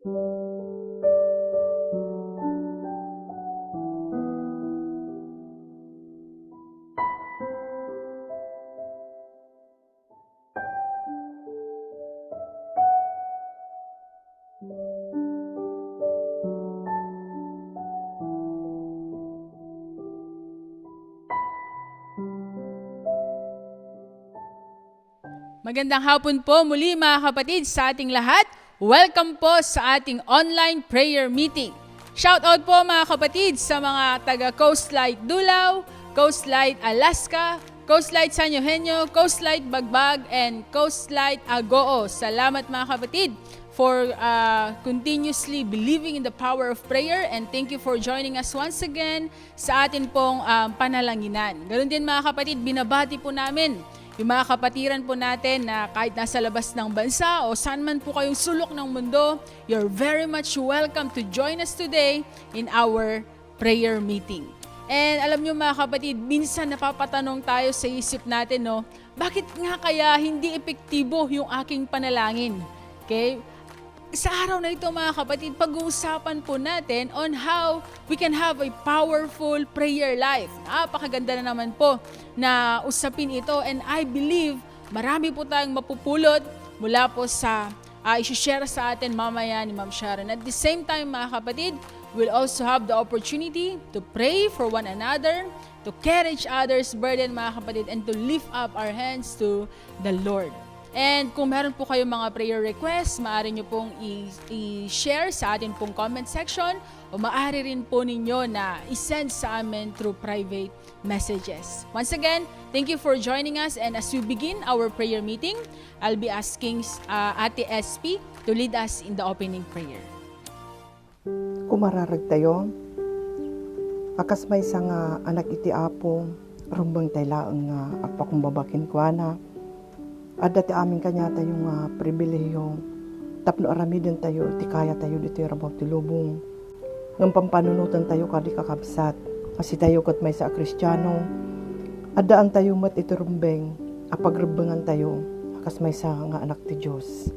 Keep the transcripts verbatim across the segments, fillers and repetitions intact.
Magandang hapon po muli, mga kapatid, sa ating lahat. Welcome po sa ating online prayer meeting. Shout out po, mga kapatid, sa mga taga Coastlight Dulao, Coastlight Alaska, Coastlight San Eugenio, Coastlight Bagbag, and Coastlight Agoo. Salamat, mga kapatid, for uh, continuously believing in the power of prayer, and thank you for joining us once again sa atin pong um, panalanginan. Ganun din, mga kapatid, binabati po namin yung mga kapatiran po natin na kahit nasa labas ng bansa o saan man po kayong sulok ng mundo, you're very much welcome to join us today in our prayer meeting. And alam nyo, mga kapatid, minsan napapatanong tayo sa isip natin, no, bakit nga kaya hindi epektibo yung aking panalangin? Okay? Sa araw na ito, mga kapatid, pag-uusapan po natin on how we can have a powerful prayer life. Napakaganda na naman po na usapin ito, and I believe marami po tayong mapupulot mula po sa uh, isi-share sa atin mamaya ni Ma'am Sharon. At the same time, mga kapatid, we'll also have the opportunity to pray for one another, to carry each other's burden, mga kapatid, and to lift up our hands to the Lord. And kung meron po kayong mga prayer requests, maaari nyo pong i- i-share sa atin pong comment section o maaari rin po ninyo na i-send sa amin through private messages. Once again, thank you for joining us, and as we begin our prayer meeting, I'll be asking uh, Ate S P to lead us in the opening prayer. Kumararag tayo. A kas maysa nga anak iti Apo, rumbeng tay laeng nga agpakumbaba kenkuana. Adda ti amin kaniatayo nga pribilehiyo tapno aramiden tayo iti kaya tayo ditoy rabaw ti lubong. Ngem pampanunoten tayo kadi, kakabsat, a sitayo ket maysa a Kristiano, addaan tayo met iti rumbeng a pagrebbengan tayo a kas maysa nga anak ti Dios.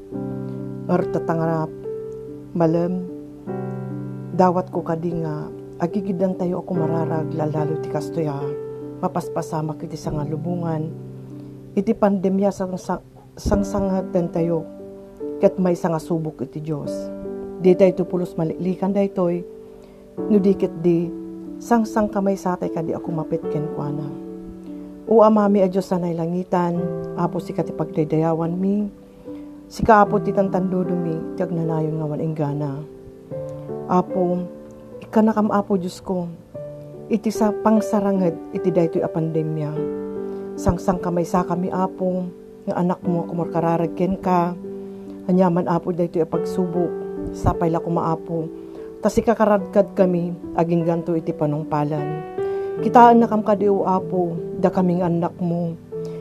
Ngarud, tatta nga malem, dawatko kadi nga agigiddan tayo a kumararag, lalo-lalo ti kastoy a mapaspasamak iti sangalubongan iti pandemia sang, sang, sangsangeten tayo ket maysa nga subok iti Dios. Ditayto pulos maliklikan daytoy, no di ketdi, sangsangkamaysatay kadi a kumapit kenkuana. O Amami a Dios a nailangitan, Apo, sika ti pagdaydayawanmi, sika, Apo, ti tantandudomi, ti agnanayon nga wan-inggana. Apo, ikkannakam, Apo Diosko, iti sa-, pangsaranged iti daytoy a pandemia. Sangsangkamaysakami, Apo, nga anakmo a kumarkararag kenka. Aniaman, Apo, daytoy a pagsubok, sapay la koma, Apo, ta sika karadkadkami agingganto iti panungpalan. Kitaennakam kadi, O Apo, dakami nga annakmo.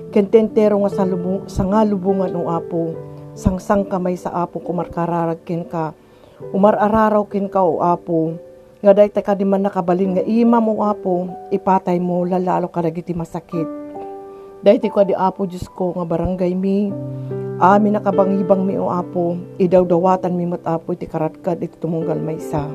Ken ti entero nga salubong-, sangalubongan, O Apo, sangsangkamaysa, Apo, kumarkararag kenka. Umar-araraw kenka, O Apo, nga dayta kadi man nakabalin nga imam, O Apo, ipataymo lalo-lalo kadagiti masakit. Daytoy kadi, Apo Diosko, nga barangaymi, amin a kabangibangmi, O Apo, idawdawatanmi met, Apo, iti karadkad iti tumunggal maysa.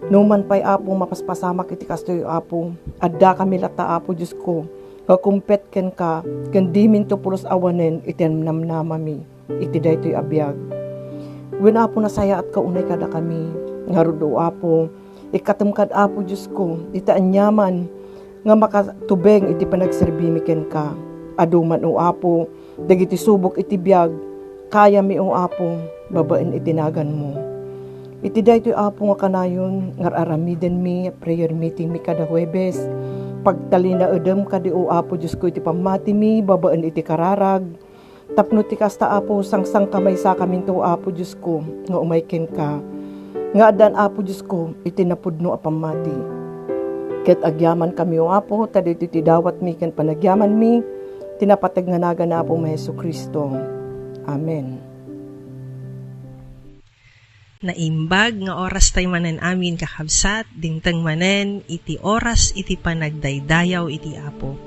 Numan pay, Apo, mapaspasamak iti kastoy, O Apo, addakami latta, Apo Diosko, nga kumpet kenka, ken diminto pulos awanen iti namnamami iti daytoy a biag. Wen, Apo, nasayaatka unay kadakami. Ngarud, O Apo, ikkatem kad, Apo Diosko, iti aniaman nga makatubeng iti panagserbimi kenka. Adu man, O Apo, dagiti subok iti biag, kayami, O Apo, babaen iti naganmo. Iti daytoy, Apo, nga kanayon nga ar-aramidenmi a prayer meetingmi kada Huwebes, pagtalinaedem kadi, O Apo Diosko, iti pammatimi babaen iti kararag, tapno ti kasta, Apo, sangsangkamaysakaminto, Apo Diosko, nga umay kenka, nga addan, Apo Diosko, iti napudno a pammati. Ket agyamankami, O Apo, ta ditoy ti dawatmi ken panagyamanmi, ti napateg nga nagan Apomi Jesu-Cristo. Amen. Naimbag nga oras tay manen amin, kakabsat, dimteng manen iti oras iti panagdaydayaw iti Apo.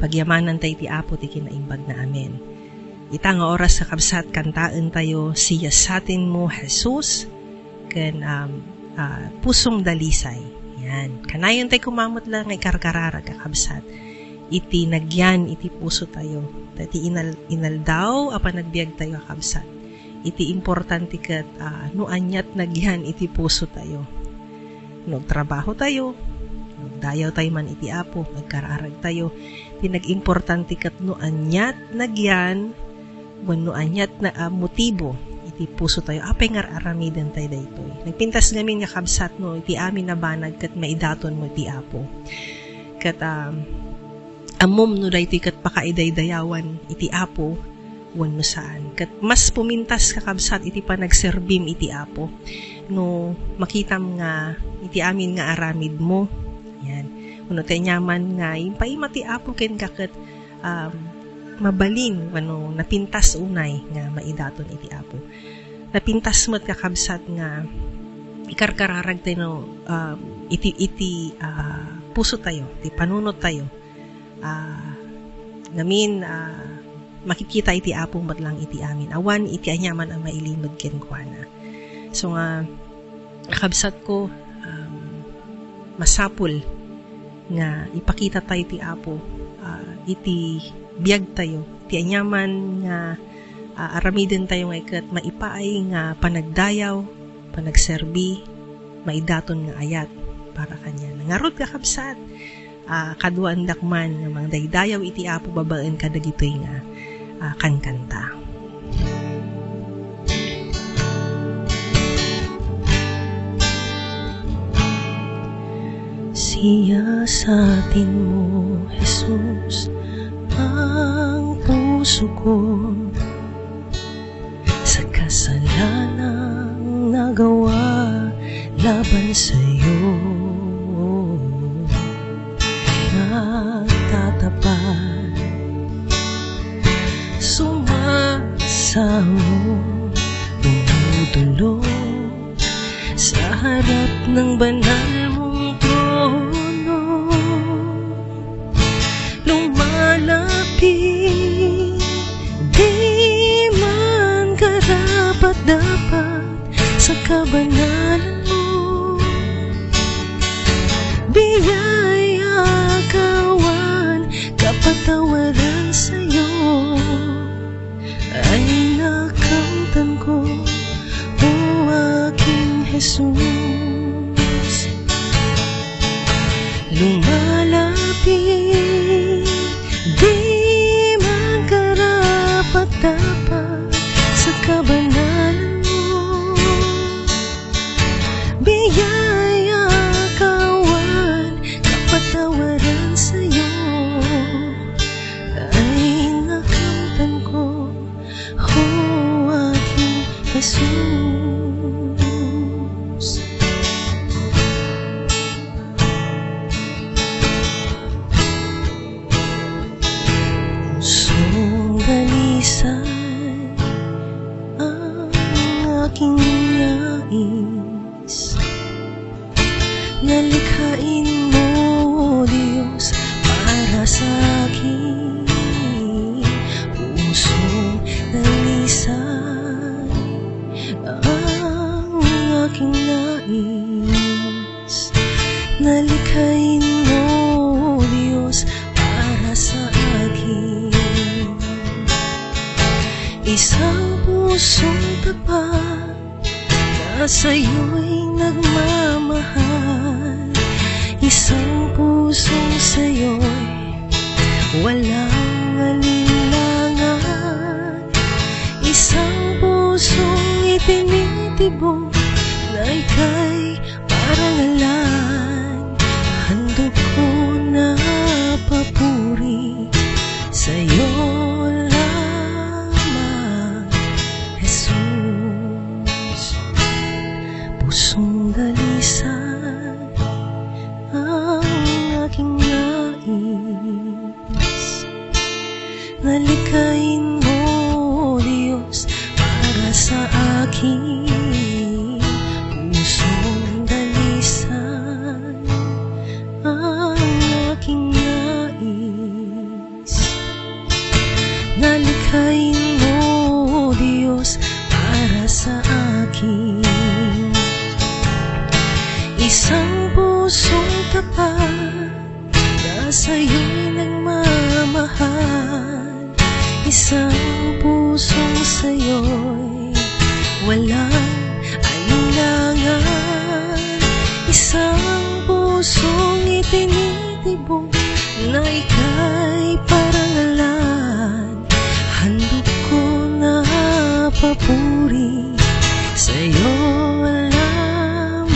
Pagyamanan tay iti Apo ti kinaimbag na amin. Ita nga oras, kakabsat, kantaen tayo, "Siyasatenmo, Jesus." ken, um, ah, pusong dalisay. Yan. Kanayon tay kumamet la nga ikarkararag, kakabsat, iti nagyan iti puso tayo. Ta iti inal-, inaldaw a panagbiag tayo, kakabsat, iti importante ket, ah, no aniat nagyan iti puso tayo. No agtrabaho tayo, no agdayaw tayo man iti Apo, agkararag tayo, ti nagimportante ket no aniat nagyan wenno aniat na, ah, motibo iti puso tayo. Apay nga ar-aramiden tayo daytoy? Nagpintas ngamin nga kabsat no iti amin a banag ket maidaton mo iti Apo. Ket, ah, ammom no daytoy ket pakaidaydayawan iti Apo wenno saan. Ket mas pumintas, kakabsat, iti panagserbim iti Apo no makitam nga iti amin nga aramid mo, yan, wenno ti aniaman nga impaima ti Apo kenka ket, um, mabalin wenno napintas unay nga maidaton iti Apo. Napintas met, kakabsat, nga ikarkararag tayo, um, iti, iti, ah, puso tayo, ti panunot tayo. Ah, ngamin, ah, makikita iti Apo met lang iti amin. Awan iti aniaman a mailimed kenkuana. So nga, kakabsat ko, um, masapul nga ipakita tayo ti Apo, ah, iti biag tayo, ti aniaman nga, ah, aramiden tayo nga iket maipaay nga panagdayaw, panagserbi, maidaton nga ayat para kaniana. Ngarud, kakabsat, ah, kaduaendak man nga mangdaydayaw iti Apo babaen kadagitoy nga, ah, kankanta. Siyasatenmo, Jesus, ang puso ko sa kasalanang nagawa laban sa'yo. Nagtatapat, sumasaot, dumudulog sa harap ng banal mong trono. Lumalapit, di man karapat-dapat sa kabanalan mo. Biyaya, kawan, kapatawaran sa'yo ay nakamtan ko, O aking Jesus. Lumalapit, di man karapat-dapat sa kabanalan mo. Biyaya, kawan, kapatawaran sa'yo ay nakamtan ko, O aking Jesus. Pusong dalisay ang aking nais. Nalikhain mo, Dios, para sa akin. Pusong dalisay ang aking nais. Nalikhain mo, Dios, para sa akin. Isang pusong tapat na sa'yo'y nagmamahal, isang pusong sa'yo'y walang alinlangan, isang pusong itinitibok na ika'y parangalan. Handog ko na papuri sa'yo lamang, Jesus. Pusong dalisay ang aking nais. Nalikhain mo, Dios, para sa akin. Pusong dalisay Isang pusong tapat na sa'yo'y nagmamahal. Isang pusong sa'yo'y walang alinlangan. Isang pusong itinitibok na ika'y parangalan. Handog ko na papuri sa'yo lamang,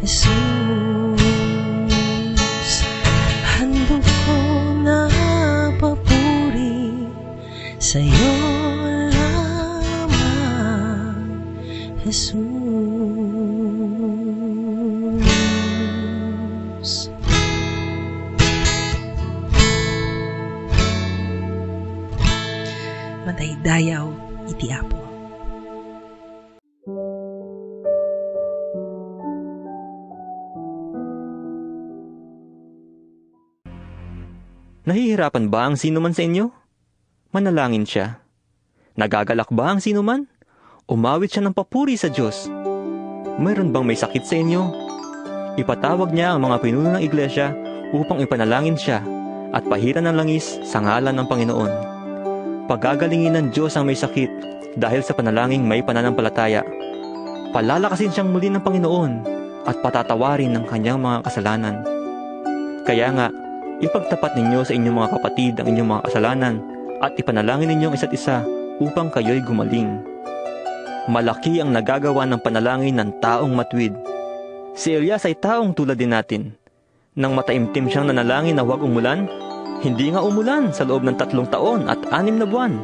Jesus. Handog ko na papuri sa'yo lamang, Jesus. Madaydayaw iti Apo. Nahihirapan ba ang sinuman sa inyo? Manalangin siya. Nagagalak ba ang sinuman? Umawit siya ng papuri sa Diyos. Mayroon bang may sakit sa inyo? Ipatawag niya ang mga pinuno ng iglesia upang ipanalangin siya at pahiran ng langis sa ngalan ng Panginoon. Pagagalingin ng Diyos ang may sakit dahil sa panalangin may pananampalataya. Palalakasin siyang muli ng Panginoon at patatawarin ang kanyang mga kasalanan. Kaya nga, ipagtapat ninyo sa inyong mga kapatid ang inyong mga kasalanan at ipanalangin ninyo ang isa't isa upang kayo'y gumaling. Malaki ang nagagawa ng panalangin ng taong matuwid. Si Elias ay taong tulad din natin. Nang mataimtim siyang nanalangin na huwag umulan, hindi nga umulan sa loob ng tatlong taon at anim na buwan.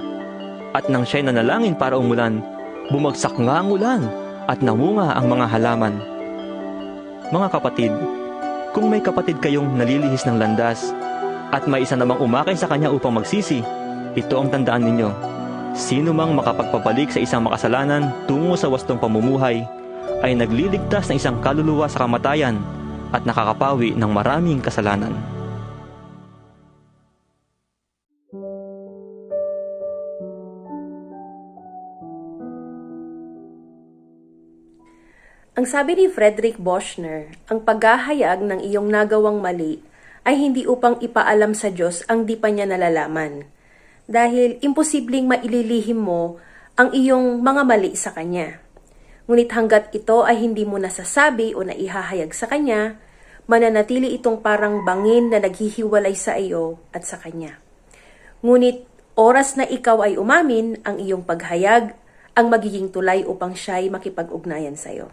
At nang siya'y nanalangin para umulan, bumagsak nga ang ulan at namunga ang mga halaman. Mga kapatid, kung may kapatid kayong nalilihis ng landas at may isa namang umakay sa kanya upang magsisi, ito ang tandaan ninyo. Sino mang makapagpabalik sa isang makasalanan tungo sa wastong pamumuhay ay nagliligtas ng isang kaluluwa sa kamatayan at nakakapawi ng maraming kasalanan. Ang sabi ni Frederick Buechner, ang paghahayag ng iyong nagawang mali ay hindi upang ipaalam sa Diyos ang di pa niya nalalaman. Dahil imposibleng maililihim mo ang iyong mga mali sa Kanya. Ngunit hanggat ito ay hindi mo nasasabi o naihahayag sa Kanya, mananatili itong parang bangin na naghihiwalay sa iyo at sa Kanya. Ngunit oras na ikaw ay umamin, ang iyong paghayag ang magiging tulay upang siya'y makipag-ugnayan sa iyo.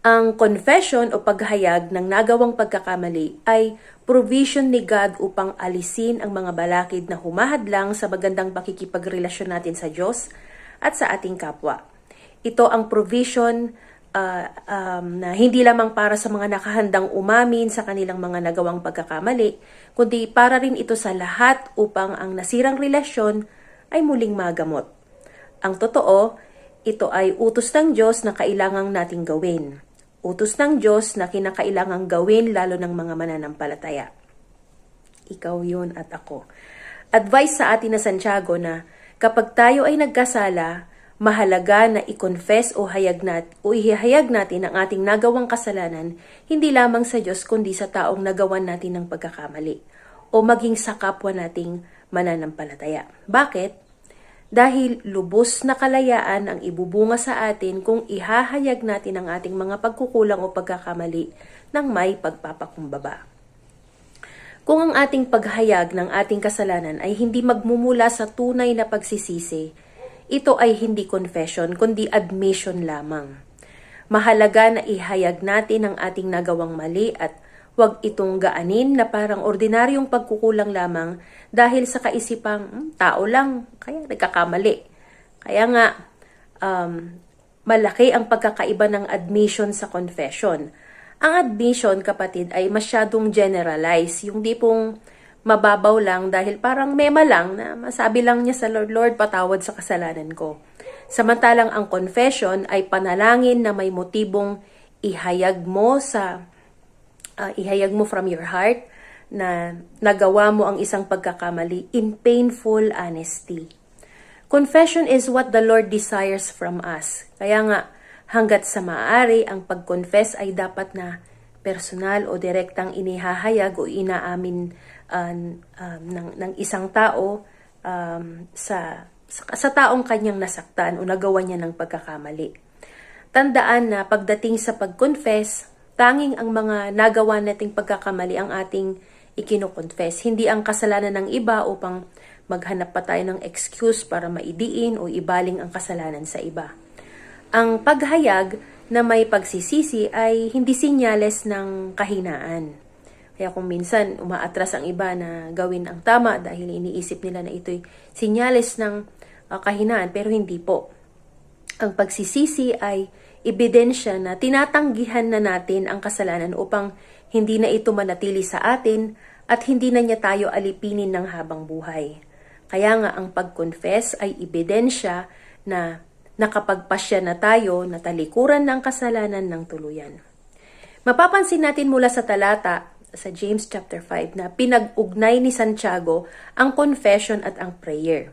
Ang confession o paghayag ng nagawang pagkakamali ay provision ni God upang alisin ang mga balakid na humahadlang sa magandang pakikipagrelasyon natin sa Diyos at sa ating kapwa. Ito ang provision, ah, um, na hindi lamang para sa mga nakahandang umamin sa kanilang mga nagawang pagkakamali, kundi para rin ito sa lahat upang ang nasirang relasyon ay muling magamot. Ang totoo, ito ay utos ng Diyos na kailangang nating gawin. Utos ng Diyos na kinakailangang gawin lalo ng mga mananampalataya. Ikaw yun at ako. Advice sa atin na Santiago na kapag tayo ay nagkasala, mahalaga na i-confess o hayag nat-, o ihayag natin ang ating nagawang kasalanan, hindi lamang sa Diyos kundi sa taong nagawan natin ng pagkakamali o maging sa kapwa nating mananampalataya. Bakit? Dahil lubos na kalayaan ang ibubunga sa atin kung ihahayag natin ang ating mga pagkukulang o pagkakamali ng may pagpapakumbaba. Kung ang ating paghayag ng ating kasalanan ay hindi magmumula sa tunay na pagsisisi, ito ay hindi confession kundi admission lamang. Mahalaga na ihayag natin ang ating nagawang mali at huwag itong gaanin na parang ordinaryong pagkukulang lamang dahil sa kaisipang, "Hmm, tao lang, kaya nagkakamali." Kaya nga, um, malaki ang pagkakaiba ng admission sa confession. Ang admission, kapatid, ay masyadong generalize, yung tipong mababaw lang dahil parang mema lang na masabi lang niya sa Lord, "Lord, patawad sa kasalanan ko." Samantalang ang confession ay panalangin na may motibong ihayag mo sa, ah, ihayag mo from your heart na nagawa mo ang isang pagkakamali in painful honesty. Confession is what the Lord desires from us. Kaya nga, Hanggat sa maaari, ang pag-confess ay dapat na personal o direktang inihahayag o inaamin, ah, n-, ah, ng, ng isang tao, um, sa, sa, sa taong kanyang nasaktan o nagawa niya ng pagkakamali. Tandaan na pagdating sa pag-confess, tanging ang mga nagawa nating pagkakamali ang ating ikino-confess, hindi ang kasalanan ng iba upang maghanap pa tayo ng excuse para maidiin o ibaling ang kasalanan sa iba. Ang paghayag na may pagsisisi ay hindi sinyales ng kahinaan. Kaya kung minsan umaatras ang iba na gawin ang tama dahil iniisip nila na ito'y sinyales ng, ah, kahinaan, pero hindi po. Ang pagsisisi ay ebidensya na tinatanggihan na natin ang kasalanan upang hindi na ito manatili sa atin at hindi na niya tayo alipinin ng habang buhay. Kaya nga ang pag-confess ay ebidensya na nakapagpasya na tayo na talikuran na ang kasalanan ng tuluyan. Mapapansin natin mula sa talata sa James chapter five na pinag-ugnay ni Santiago ang confession at ang prayer.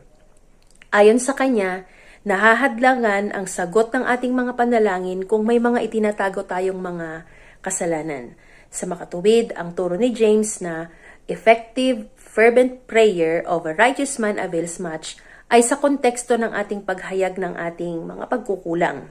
Ayon sa kanya, nahahadlangan ang sagot ng ating mga panalangin kung may mga itinatago tayong mga kasalanan. Sa makatuwid, ang turo ni James na effective, fervent prayer of a righteous man avails much ay sa konteksto ng ating paghayag ng ating mga pagkukulang.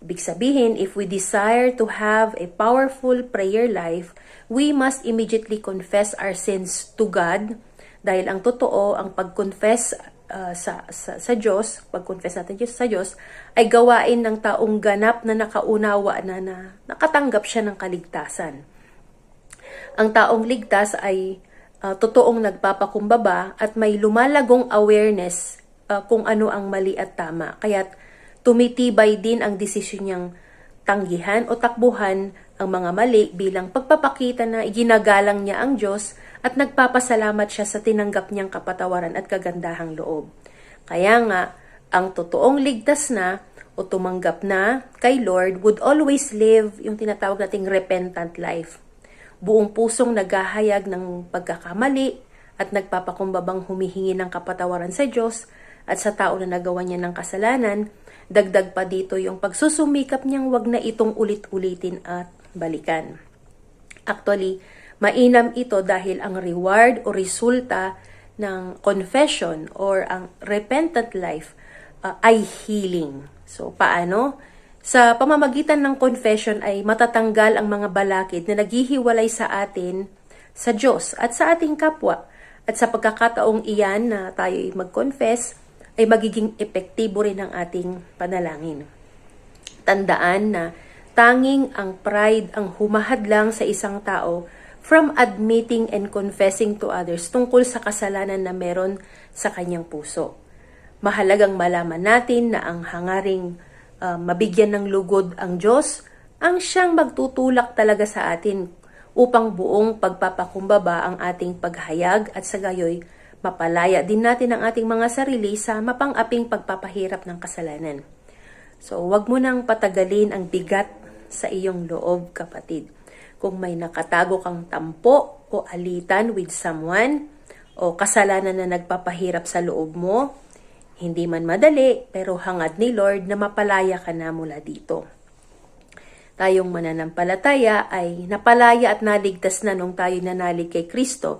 Ibig sabihin, if we desire to have a powerful prayer life, we must immediately confess our sins to God, dahil ang totoo, ang pag-confess, ah, sa, sa, sa Diyos, pag-confess natin Diyos, sa Diyos, ay gawain ng taong ganap na nakaunawa na, na nakatanggap siya ng kaligtasan. Ang taong ligtas ay, ah, totoong nagpapakumbaba at may lumalagong awareness, ah, kung ano ang mali at tama. Kaya't tumitibay din ang desisyon niyang tanggihan o takbuhan ang mga mali bilang pagpapakita na iginagalang niya ang Diyos at nagpapasalamat siya sa tinanggap niyang kapatawaran at kagandahang loob. Kaya nga, ang totoong ligtas na o tumanggap na kay Lord would always live yung tinatawag nating repentant life. Buong pusong naghahayag ng pagkakamali at nagpapakumbabang humihingi ng kapatawaran sa Diyos at sa tao na nagawa niya ng kasalanan. Dagdag pa dito yung pagsusumikap niyang wag na itong ulit-ulitin at balikan. Actually, mainam ito dahil ang reward o resulta ng confession or ang repentant life, ah, ay healing. So, paano? Sa pamamagitan ng confession ay matatanggal ang mga balakid na naghihiwalay sa atin sa Diyos at sa ating kapwa. At sa pagkakataong iyan na tayo'y mag-confess, ay magiging epektibo rin ang ating panalangin. Tandaan na tanging ang pride ang humahadlang sa isang tao from admitting and confessing to others tungkol sa kasalanan na meron sa kanyang puso. Mahalagang malaman natin na ang hangaring, ah, mabigyan ng lugod ang Diyos, ang siyang magtutulak talaga sa atin upang buong pagpapakumbaba ang ating paghayag at sa gayoy, mapalaya din natin ang ating mga sarili sa mapang-aping pagpapahirap ng kasalanan. So, wag mo nang patagalin ang bigat sa iyong loob, kapatid. Kung may nakatago kang tampo o alitan with someone, o kasalanan na nagpapahirap sa loob mo, hindi man madali, pero hangad ni Lord na mapalaya ka na mula dito. Tayong mananampalataya ay napalaya at naligtas na nung tayo nanalig kay Kristo.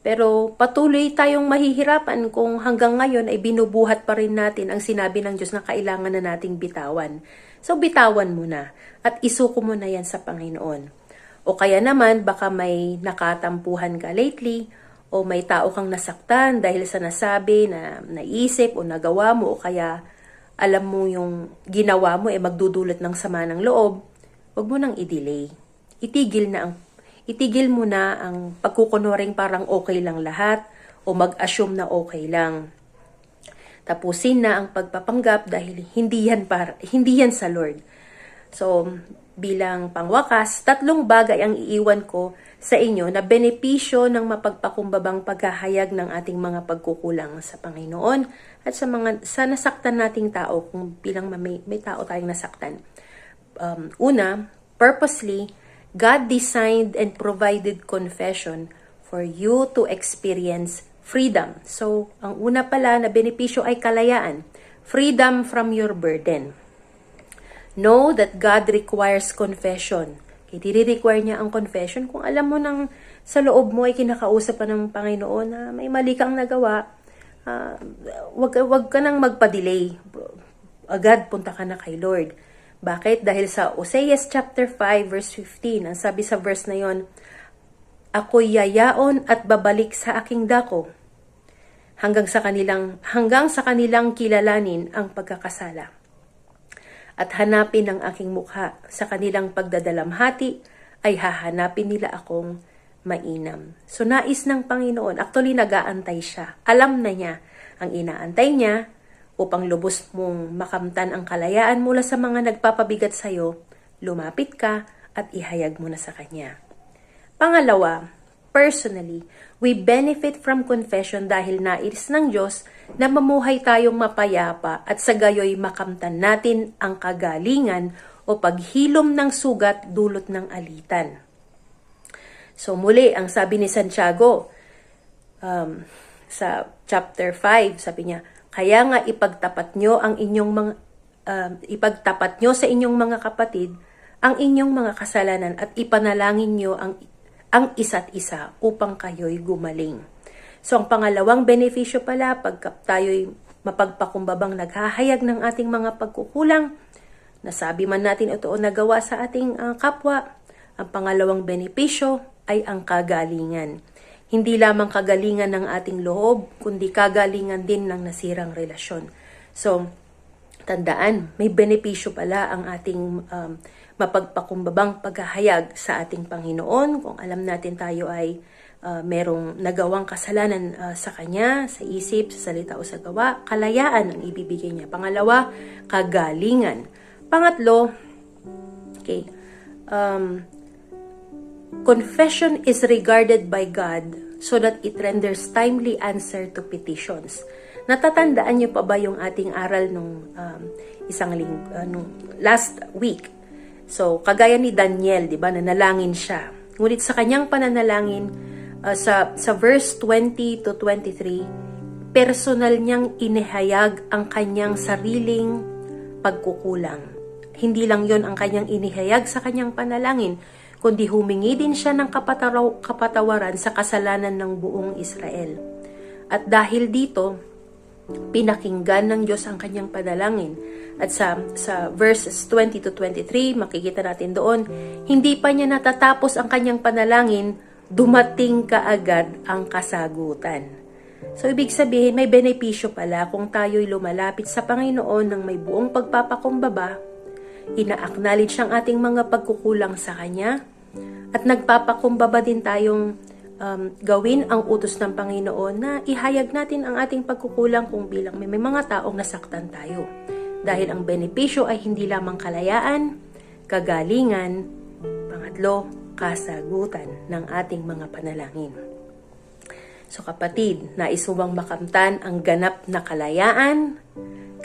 Pero patuloy tayong mahihirapan kung hanggang ngayon ay binubuhat pa rin natin ang sinabi ng Diyos na kailangan na nating bitawan. So, bitawan mo na at isuko mo na yan sa Panginoon. O kaya naman, baka may nakatampuhan ka lately, o may tao kang nasaktan dahil sa nasabi, na naisip, o nagawa mo, o kaya alam mo yung ginawa mo, eh, magdudulot ng sama ng loob, wag mo nang i-delay. Itigil na ang, itigil mo na ang pagkukunwaring parang okay lang lahat o mag-assume na okay lang. Tapusin na ang pagpapanggap dahil hindi yan par-, hindi yan sa Lord. So, bilang pangwakas, tatlong bagay ang iiwan ko sa inyo na benepisyo ng mapagpakumbabang paghahayag ng ating mga pagkukulang sa Panginoon at sa mga, sa nasaktan nating tao, kung bilang may, may tao tayong nasaktan. Um, una, purposely, God designed and provided confession for you to experience freedom. So, ang una pala na benepisyo ay kalayaan. Freedom from your burden. Know that God requires confession. Iti require niya ang confession, kung alam mo nang sa loob mo ay kinakausap ka ng Panginoon na may mali kang nagawa, ah, wag, wag ka nang magpa-delay. Agad punta ka na kay Lord. Bakit? Dahil sa Oseas chapter five verse fifteen, ang sabi sa verse na yon, "Ako'y yayaon at babalik sa aking dako, hanggang sa kanilang, hanggang sa kanilang kilalanin ang pagkakasala. At hanapin ang aking mukha, sa kanilang pagdadalamhati ay hahanapin nila akong mainam." So, nais ng Panginoon, actually, nagaantay siya. Alam na niya ang inaantay niya upang lubos mong makamtan ang kalayaan mula sa mga nagpapabigat sa'yo, lumapit ka at ihayag mo na sa Kanya. Pangalawa, personally, we benefit from confession dahil nais ng Diyos na mamuhay tayong mapayapa at sa gayoy makamtan natin ang kagalingan o paghilom ng sugat dulot ng alitan. So muli, ang sabi ni Santiago, um, sa chapter five, sabi niya, "Kaya nga ipagtapat nyo ang inyong mga, um, ipagtapat nyo sa inyong mga kapatid ang inyong mga kasalanan at ipanalangin nyo ang, ang isa't isa upang kayo'y gumaling." So, ang pangalawang benepisyo pala, pagka tayo'y mapagpakumbabang naghahayag ng ating mga pagkukulang, nasabi man natin ito o nagawa sa ating, ah, kapwa, ang pangalawang benepisyo ay ang kagalingan. Hindi lamang kagalingan ng ating loob, kundi kagalingan din ng nasirang relasyon. So, tandaan, may benepisyo pala ang ating, um, mapagpakumbabang paghahayag sa ating Panginoon. Kung alam natin tayo ay, uh, merong nagawang kasalanan, uh, sa Kanya, sa isip, sa salita o sa gawa, kalayaan ang ibibigay niya. Pangalawa, kagalingan. Pangatlo, okay, um, confession is regarded by God so that it renders timely answer to petitions. Natatandaan niyo pa ba yung ating aral nung, um, isang ling-, uh, nung last week? So, kagaya ni Daniel, di ba, nanalangin siya. Ngunit sa kanyang pananalangin, uh, sa, sa verse twenty to twenty-three, personal niyang inihayag ang kanyang sariling pagkukulang. Hindi lang yon ang kanyang inihayag sa kanyang panalangin, kundi humingi din siya ng kapataraw-, kapatawaran sa kasalanan ng buong Israel. At dahil dito, pinakinggan ng Diyos ang kanyang panalangin. At sa, sa verses twenty to twenty-three, makikita natin doon, hindi pa niya natatapos ang kanyang panalangin, dumating kaagad ang kasagutan. So, ibig sabihin, may benepisyo pala kung tayo'y lumalapit sa Panginoon ng may buong pagpapakumbaba, ina-acknowledge ang ating mga pagkukulang sa Kanya, at nagpapakumbaba din tayong, um, gawin ang utos ng Panginoon na ihayag natin ang ating pagkukulang kung bilang may, may mga taong nasaktan tayo. Dahil ang benepisyo ay hindi lamang kalayaan, kagalingan, pangatlo, kasagutan ng ating mga panalangin. So kapatid, nais mo bang makamtan ang ganap na kalayaan,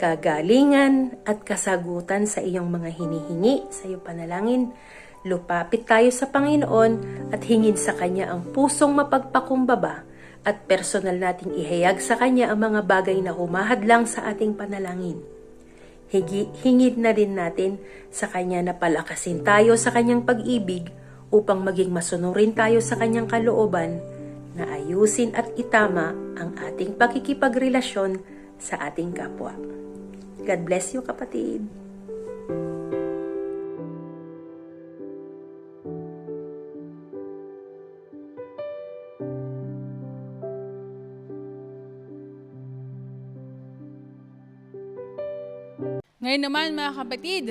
kagalingan, at kasagutan sa iyong mga hinihingi sa iyong panalangin? Lupapit tayo sa Panginoon at hingin sa Kanya ang pusong mapagpakumbaba at personal nating ihayag sa Kanya ang mga bagay na humahadlang sa ating panalangin. Higi-, hingid na din natin sa Kanya na palakasin tayo sa Kanyang pag-ibig upang maging masunurin tayo sa Kanyang kalooban na ayusin at itama ang ating pakikipagrelasyon sa ating kapwa. God bless you, kapatid. Ngayon naman, mga kapatid,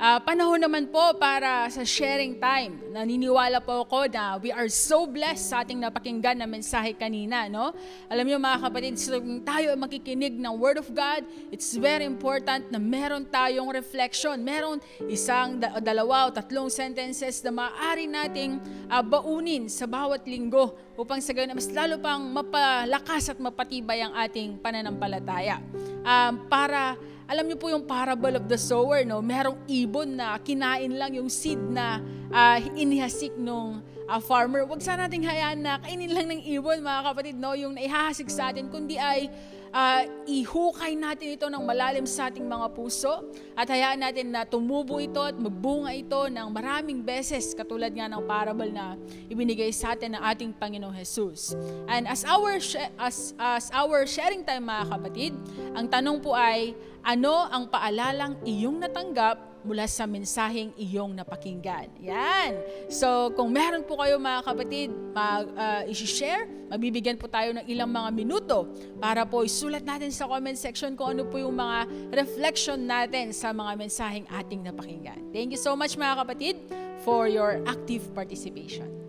ah, panahon naman po para sa sharing time. Naniniwala po ako na we are so blessed sa ating napakinggan na mensahe kanina, no? Alam niyo, mga kapatid, so, kung tayo ay makikinig ng Word of God, it's very important na meron tayong reflection, meron isang, da-, dalawa o tatlong sentences na maaari nating, ah, baunin sa bawat linggo upang sa gayon ay mas lalo pang mapalakas at mapatibay ang ating pananampalataya. Ah, para, alam niyo po yung parable of the sower, no? Merong ibon na kinain lang yung seed na, ah, inihasik nung, ah, farmer, wag sana nating hayaan na kainin lang ng ibon, mga kapatid, no? Yung naihahasik sa atin, kundi ay, ah, ihukay natin ito ng malalim sa ating mga puso at hayaan natin na tumubo ito at magbunga ito ng maraming beses, katulad nga ng parable na ibinigay sa atin ng ating Panginoong Jesus. And as our sh-, as, as our sharing time, mga kapatid, ang tanong po ay, ano ang paalalang iyong natanggap mula sa mensaheng iyong napakinggan? Yan. So, kung meron po kayo, mga kapatid, mag, ah, isi-share, mabibigyan po tayo ng ilang mga minuto para po isulat natin sa comment section kung ano po yung mga reflection natin sa mga mensaheng ating napakinggan. Thank you so much, mga kapatid, for your active participation.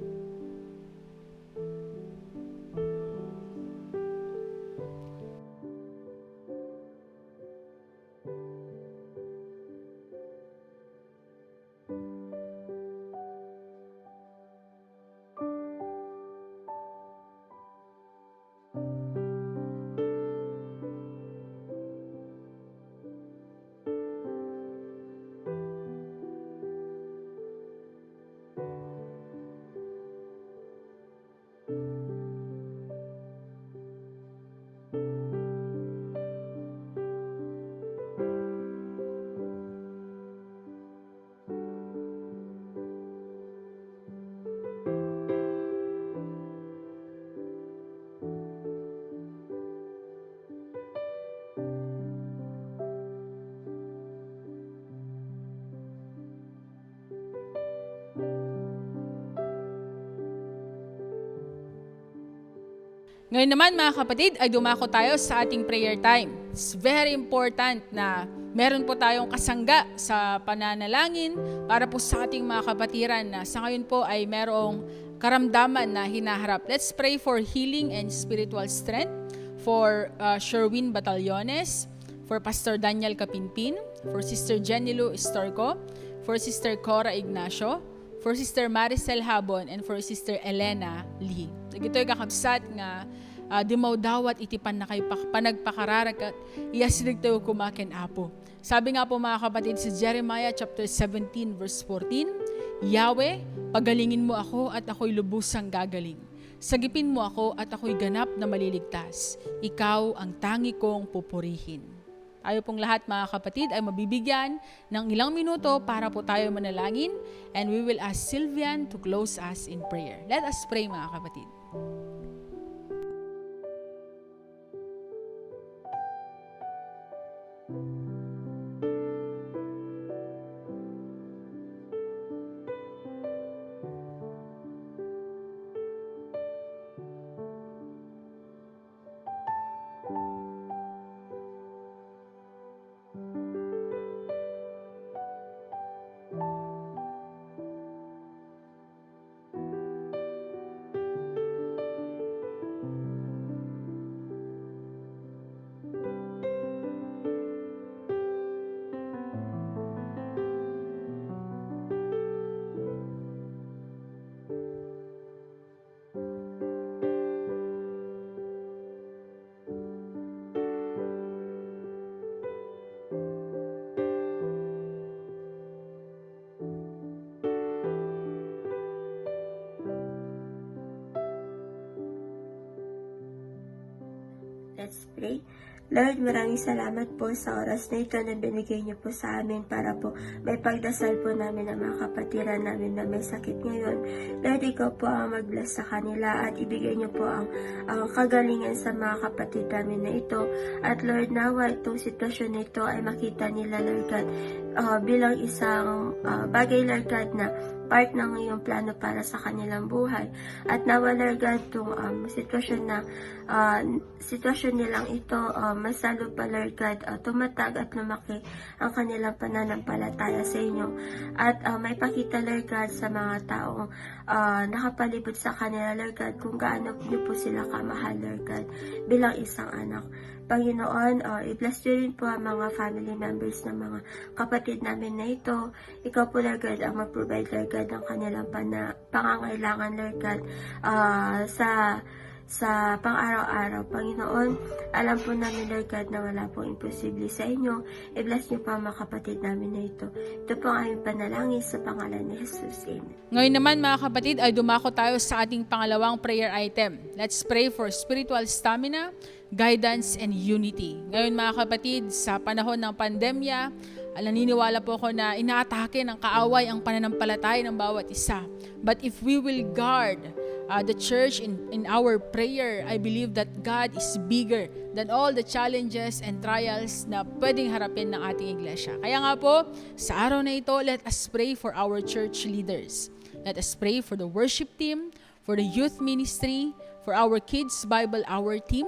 Ngayon naman, mga kapatid, ay dumako tayo sa ating prayer time. It's very important na meron po tayong kasangga sa pananalangin para po sa ating mga kapatiran na sa ngayon po ay merong karamdaman na hinaharap. Let's pray for healing and spiritual strength for, uh, Sherwin Batallones, for Pastor Daniel Capinpin, for Sister Jenny Lou Estorco, for Sister Cora Ignacio, for Sister Maricel Habon, and for Sister Elena Lee. Dagitoy kakabsat nga, ah, dimawdawat iti pannakaipak-, panagpakararag ket iyasidegtayo koma ken Apo. Sabi nga po, mga kapatid, sa Jeremiah chapter seventeen, verse fourteen, "Yahweh, pagalingin mo ako at ako'y lubusang gagaling. Sagipin mo ako at ako'y ganap na maliligtas. Ikaw ang tangi kong pupurihin." Tayo pong lahat, mga kapatid, ay mabibigyan ng ilang minuto para po tayo manalangin, and we will ask Sylvian to close us in prayer. Let us pray, mga kapatid. Let's pray. Lord, maraming salamat po sa oras na ito na binigay niyo po sa amin para po maipagdasal po namin ang mga kapatiran namin na may sakit ngayon. Lord, ikaw po ang mag-bless sa kanila at ibigay niyo po ang, ang kagalingan sa mga kapatid namin na ito. At Lord, nawa itong sitwasyon na ito ay makita nila, Lord God, ah, bilang isang, ah, bagay, Lord God, na part ng iyong plano para sa kanilang buhay. At nawa, Lord God, itong, um, sitwasyon na, ah, sitwasyon nilang ito, ah, mas lalo pa, Lord God, ah, tumatag at lumaki ang kanilang pananampalataya sa inyo. At, ah, maipakita, Lord God, sa mga taong, ah, nakapalibot sa kanila, Lord God, kung gaano niyo po sila kamahal, Lord God, bilang isang anak. Panginoon, ah, i-bless niyo rin po ang mga family members ng mga kapatid namin na ito. Ikaw po, Lord God, ang mag-provide, Lord God, ng kanilang pana-, pangangailangan, Lord God, ah, sa sa pang-araw-araw. Panginoon, alam po namin, Lord God, na wala pong imposible sa inyo. I-bless niyo po ang mga kapatid namin na ito. Ito po ang aming panalangin sa pangalan ni Jesus. Amen. Ngayon naman, mga kapatid, ay dumako tayo sa ating pangalawang prayer item. Let's pray for spiritual stamina, guidance, and unity. Ngayon, mga kapatid, sa panahon ng pandemya, ah, naniniwala po ako na inaatake ng kaaway ang pananampalataya ng bawat isa. But if we will guard, uh, the church in, in our prayer, I believe that God is bigger than all the challenges and trials na pwedeng harapin ng ating iglesia. Kaya nga po, sa araw na ito, let us pray for our church leaders. Let us pray for the worship team, for the youth ministry, for our Kids Bible Hour team.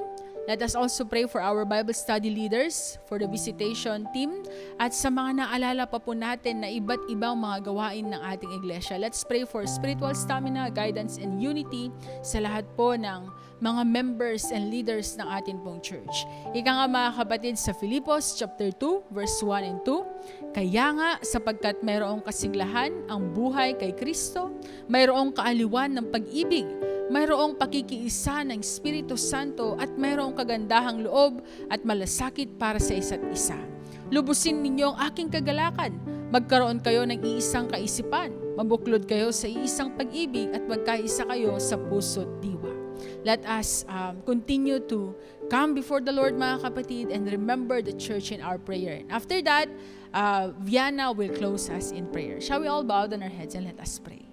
Let us also pray for our Bible study leaders, for the visitation team, at sa mga naalala pa po natin na iba't ibang mga gawain ng ating iglesia. Let's pray for spiritual stamina, guidance, and unity sa lahat po ng mga members and leaders ng atin pong church. Ika nga, mga kapatid, sa Filipos chapter two, verse one and two, "Kaya nga, sapagkat mayroong kasiglahan ang buhay kay Kristo, mayroong kaaliwan ng pag-ibig, mayroong pakikiisa ng Espiritu Santo, at mayroong kagandahang loob at malasakit para sa isa't isa. Lubusin ninyo ang aking kagalakan. Magkaroon kayo ng iisang kaisipan. Mabuklod kayo sa iisang pag-ibig at magkaisa kayo sa puso't diwa." Let us, um, continue to come before the Lord, mga kapatid, and remember the church in our prayer. And after that, uh, Viana will close us in prayer. Shall we all bow down our heads and let us pray?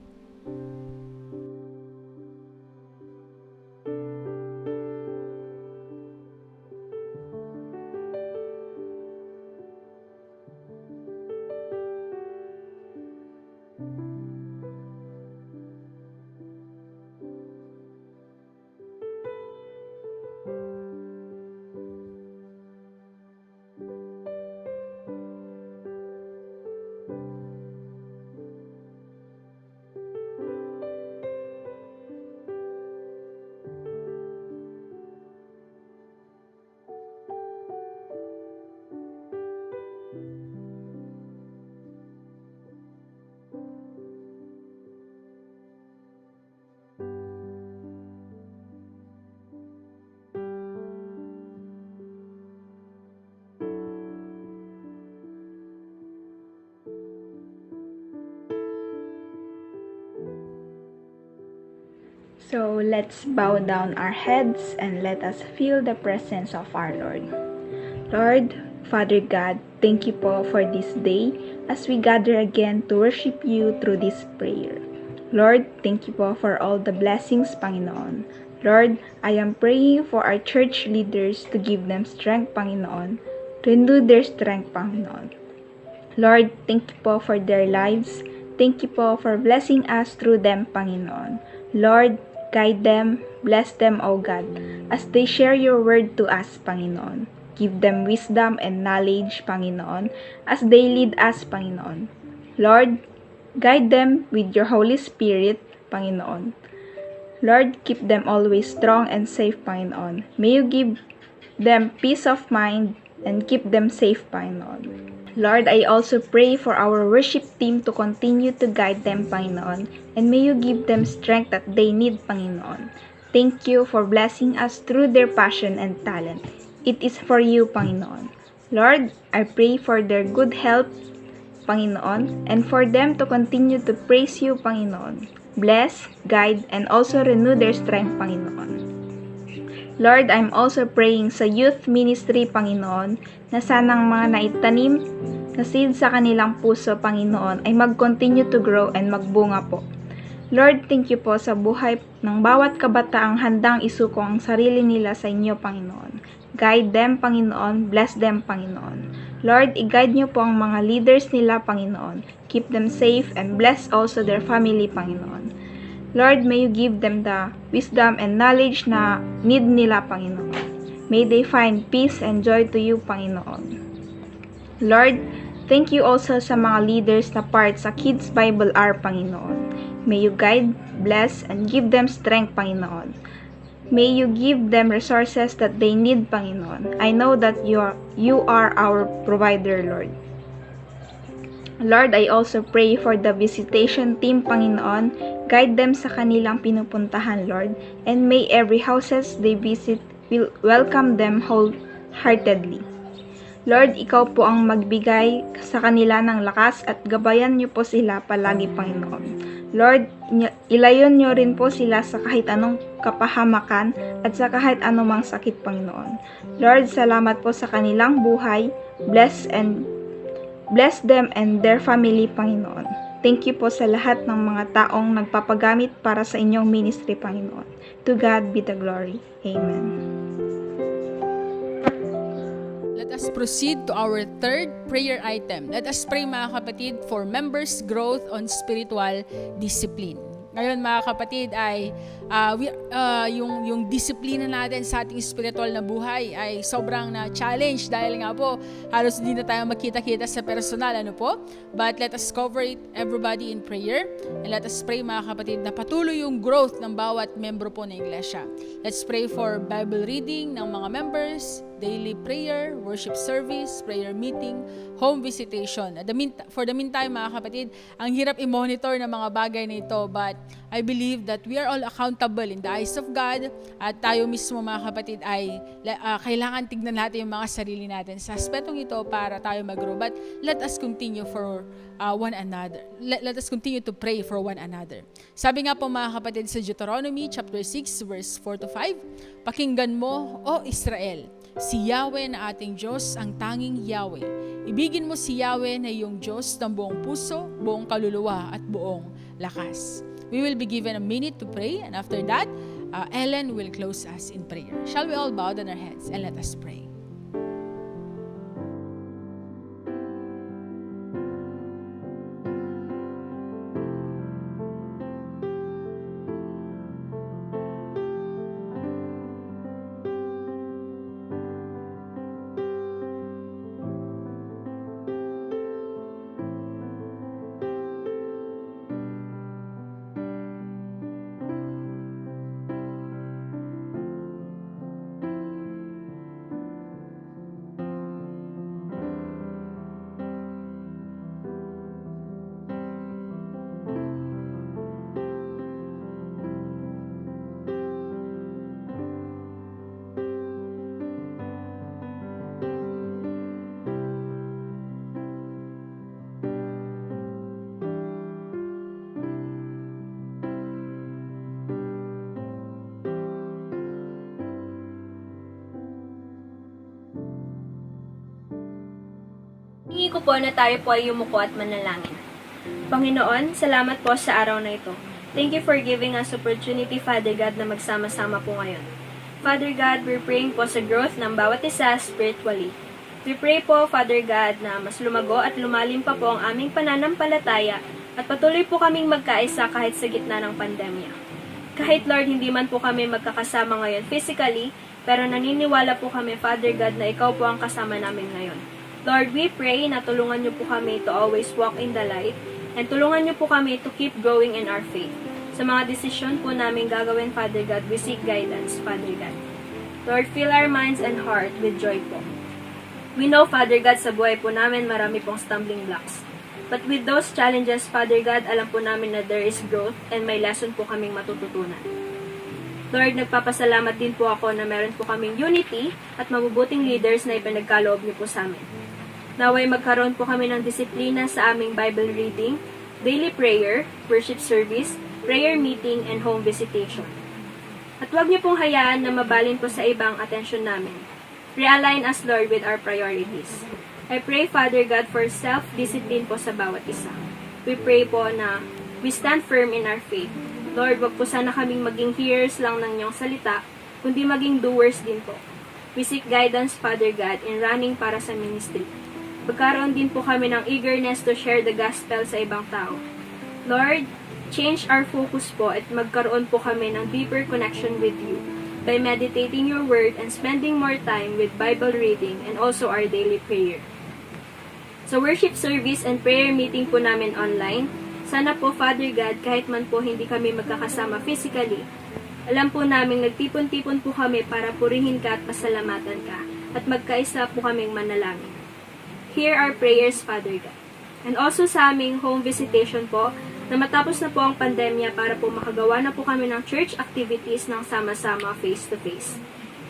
So let's bow down our heads and let us feel the presence of our Lord. Lord, Father God, thank you po for this day as we gather again to worship you through this prayer. Lord, thank you po for all the blessings, Panginoon. Lord, I am praying for our church leaders to give them strength, Panginoon. Renew their strength, Panginoon. Lord, thank you po for their lives. Thank you po for blessing us through them, Panginoon. Lord, guide them, bless them, O God, as they share your word to us, Panginoon. Give them wisdom and knowledge, Panginoon, as they lead us, Panginoon. Lord, guide them with your Holy Spirit, Panginoon. Lord, keep them always strong and safe, Panginoon. May you give them peace of mind and keep them safe, Panginoon. Lord, I also pray for our worship team to continue to guide them, Panginoon, and may you give them strength that they need, Panginoon. Thank you for blessing us through their passion and talent. It is for you, Panginoon. Lord, I pray for their good health, Panginoon, and for them to continue to praise you, Panginoon. Bless, guide, and also renew their strength, Panginoon. Lord, I'm also praying sa youth ministry, Panginoon, na sanang mga naitanim na seed sa kanilang puso, Panginoon, ay mag-continue to grow and magbunga po. Lord, thank you po sa buhay ng bawat kabataang handang isuko ang sarili nila sa inyo, Panginoon. Guide them, Panginoon. Bless them, Panginoon. Lord, i-guide niyo po ang mga leaders nila, Panginoon. Keep them safe and bless also their family, Panginoon. Lord, may you give them the wisdom and knowledge na need nila, Panginoon. May they find peace and joy to you, Panginoon. Lord, thank you also sa mga leaders na part sa Kids Bible Hour, Panginoon. May you guide, bless, and give them strength, Panginoon. May you give them resources that they need, Panginoon. I know that you are, you are our provider, Lord. Lord, I also pray for the visitation team, Panginoon. Guide them sa kanilang pinupuntahan, Lord, and may every houses they visit will welcome them wholeheartedly. Lord, ikaw po ang magbigay sa kanila ng lakas at gabayan niyo po sila palagi, Panginoon. Lord, niyo- ilayon niyo rin po sila sa kahit anong kapahamakan at sa kahit anumang sakit, Panginoon. Lord, salamat po sa kanilang buhay. Bless and bless them and their family, Panginoon. Thank you po sa lahat ng mga taong nagpapagamit para sa inyong ministry, Panginoon. To God be the glory. Amen. Let us proceed to our third prayer item. Let us pray, mga kapatid, for members' growth on spiritual discipline. Ngayon, mga kapatid, ay ah, we, ah, yung, yung disiplina natin sa ating spiritual na buhay ay sobrang na challenge dahil nga po halos hindi na tayo magkita-kita sa personal, ano po? But let us cover it, everybody, in prayer. And let us pray, mga kapatid, na patuloy yung growth ng bawat membro po ng iglesia. Let's pray for Bible reading ng mga members, daily prayer, worship service, prayer meeting, home visitation. At the mean, for the meantime, mga kapatid, ang hirap i-monitor ng mga bagay na ito, but I believe that we are all accountable in the eyes of God, at tayo mismo, mga kapatid, ay la- ah, kailangan tignan natin yung mga sarili natin sa aspetong ito para tayo mag-grow. But let us continue for ah, one another. Let, let us continue to pray for one another. Sabi nga po, mga kapatid, sa Deuteronomy chapter six, verse four to five, "Pakinggan mo, O Israel, si Yahweh na ating Diyos, ang tanging Yahweh. Ibigin mo si Yahweh na iyong Diyos ng buong puso, buong kaluluwa, at buong lakas." We will be given a minute to pray, and after that, uh, Ellen will close us in prayer. Shall we all bow down our heads and let us pray? Hingi ko po na tayo po ay yumuko at manalangin. Panginoon, salamat po sa araw na ito. Thank you for giving us opportunity, Father God, na magsama-sama po ngayon. Father God, we're praying po sa growth ng bawat isa spiritually. We pray po, Father God, na mas lumago at lumalim pa po ang aming pananampalataya at patuloy po kaming magkaisa kahit sa gitna ng pandemya. Kahit, Lord, hindi man po kami magkakasama ngayon physically, pero naniniwala po kami, Father God, na ikaw po ang kasama namin ngayon. Lord, we pray na tulungan niyo po kami to always walk in the light and tulungan niyo po kami to keep growing in our faith. Sa mga desisyon po namin gagawin, Father God, we seek guidance, Father God. Lord, fill our minds and heart with joy po. We know, Father God, sa buhay po namin marami pong stumbling blocks. But with those challenges, Father God, alam po namin na there is growth and may lesson po kaming matututunan. Lord, nagpapasalamat din po ako na meron po kaming unity at mabubuting leaders na ipinagkaloob niyo po sa amin. Naway magkaroon po kami ng disiplina sa aming Bible reading, daily prayer, worship service, prayer meeting, and home visitation. At huwag niyo pong hayaan na mabalin po sa iba ang atensyon namin. Realign us, Lord, with our priorities. I pray, Father God, for self-discipline po sa bawat isa. We pray po na we stand firm in our faith. Lord, wag po sana kaming maging hearers lang ng inyong salita, kundi maging doers din po. We seek guidance, Father God, in running para sa ministry. Magkaroon din po kami ng eagerness to share the gospel sa ibang tao. Lord, change our focus po at magkaroon po kami ng deeper connection with you by meditating your word and spending more time with Bible reading and also our daily prayer. Sa worship service and prayer meeting po namin online, sana po, Father God, kahit man po hindi kami magkakasama physically, alam po naming nagtipon-tipon po kami para purihin ka at pasalamatan ka at magkaisa po kaming manalangin. Hear our prayers, Father God. And also sa aming home visitation po, na matapos na po ang pandemya para po makagawa na po kami ng church activities ng sama-sama face-to-face.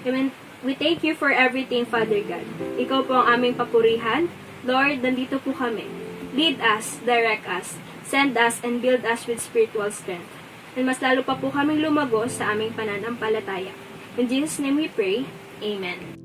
Amen. We thank you for everything, Father God. Ikaw po ang aming papurihan. Lord, nandito po kami. Lead us, direct us, send us, and build us with spiritual strength. And mas lalo pa po kaming lumago sa aming pananampalataya. In Jesus' name we pray. Amen.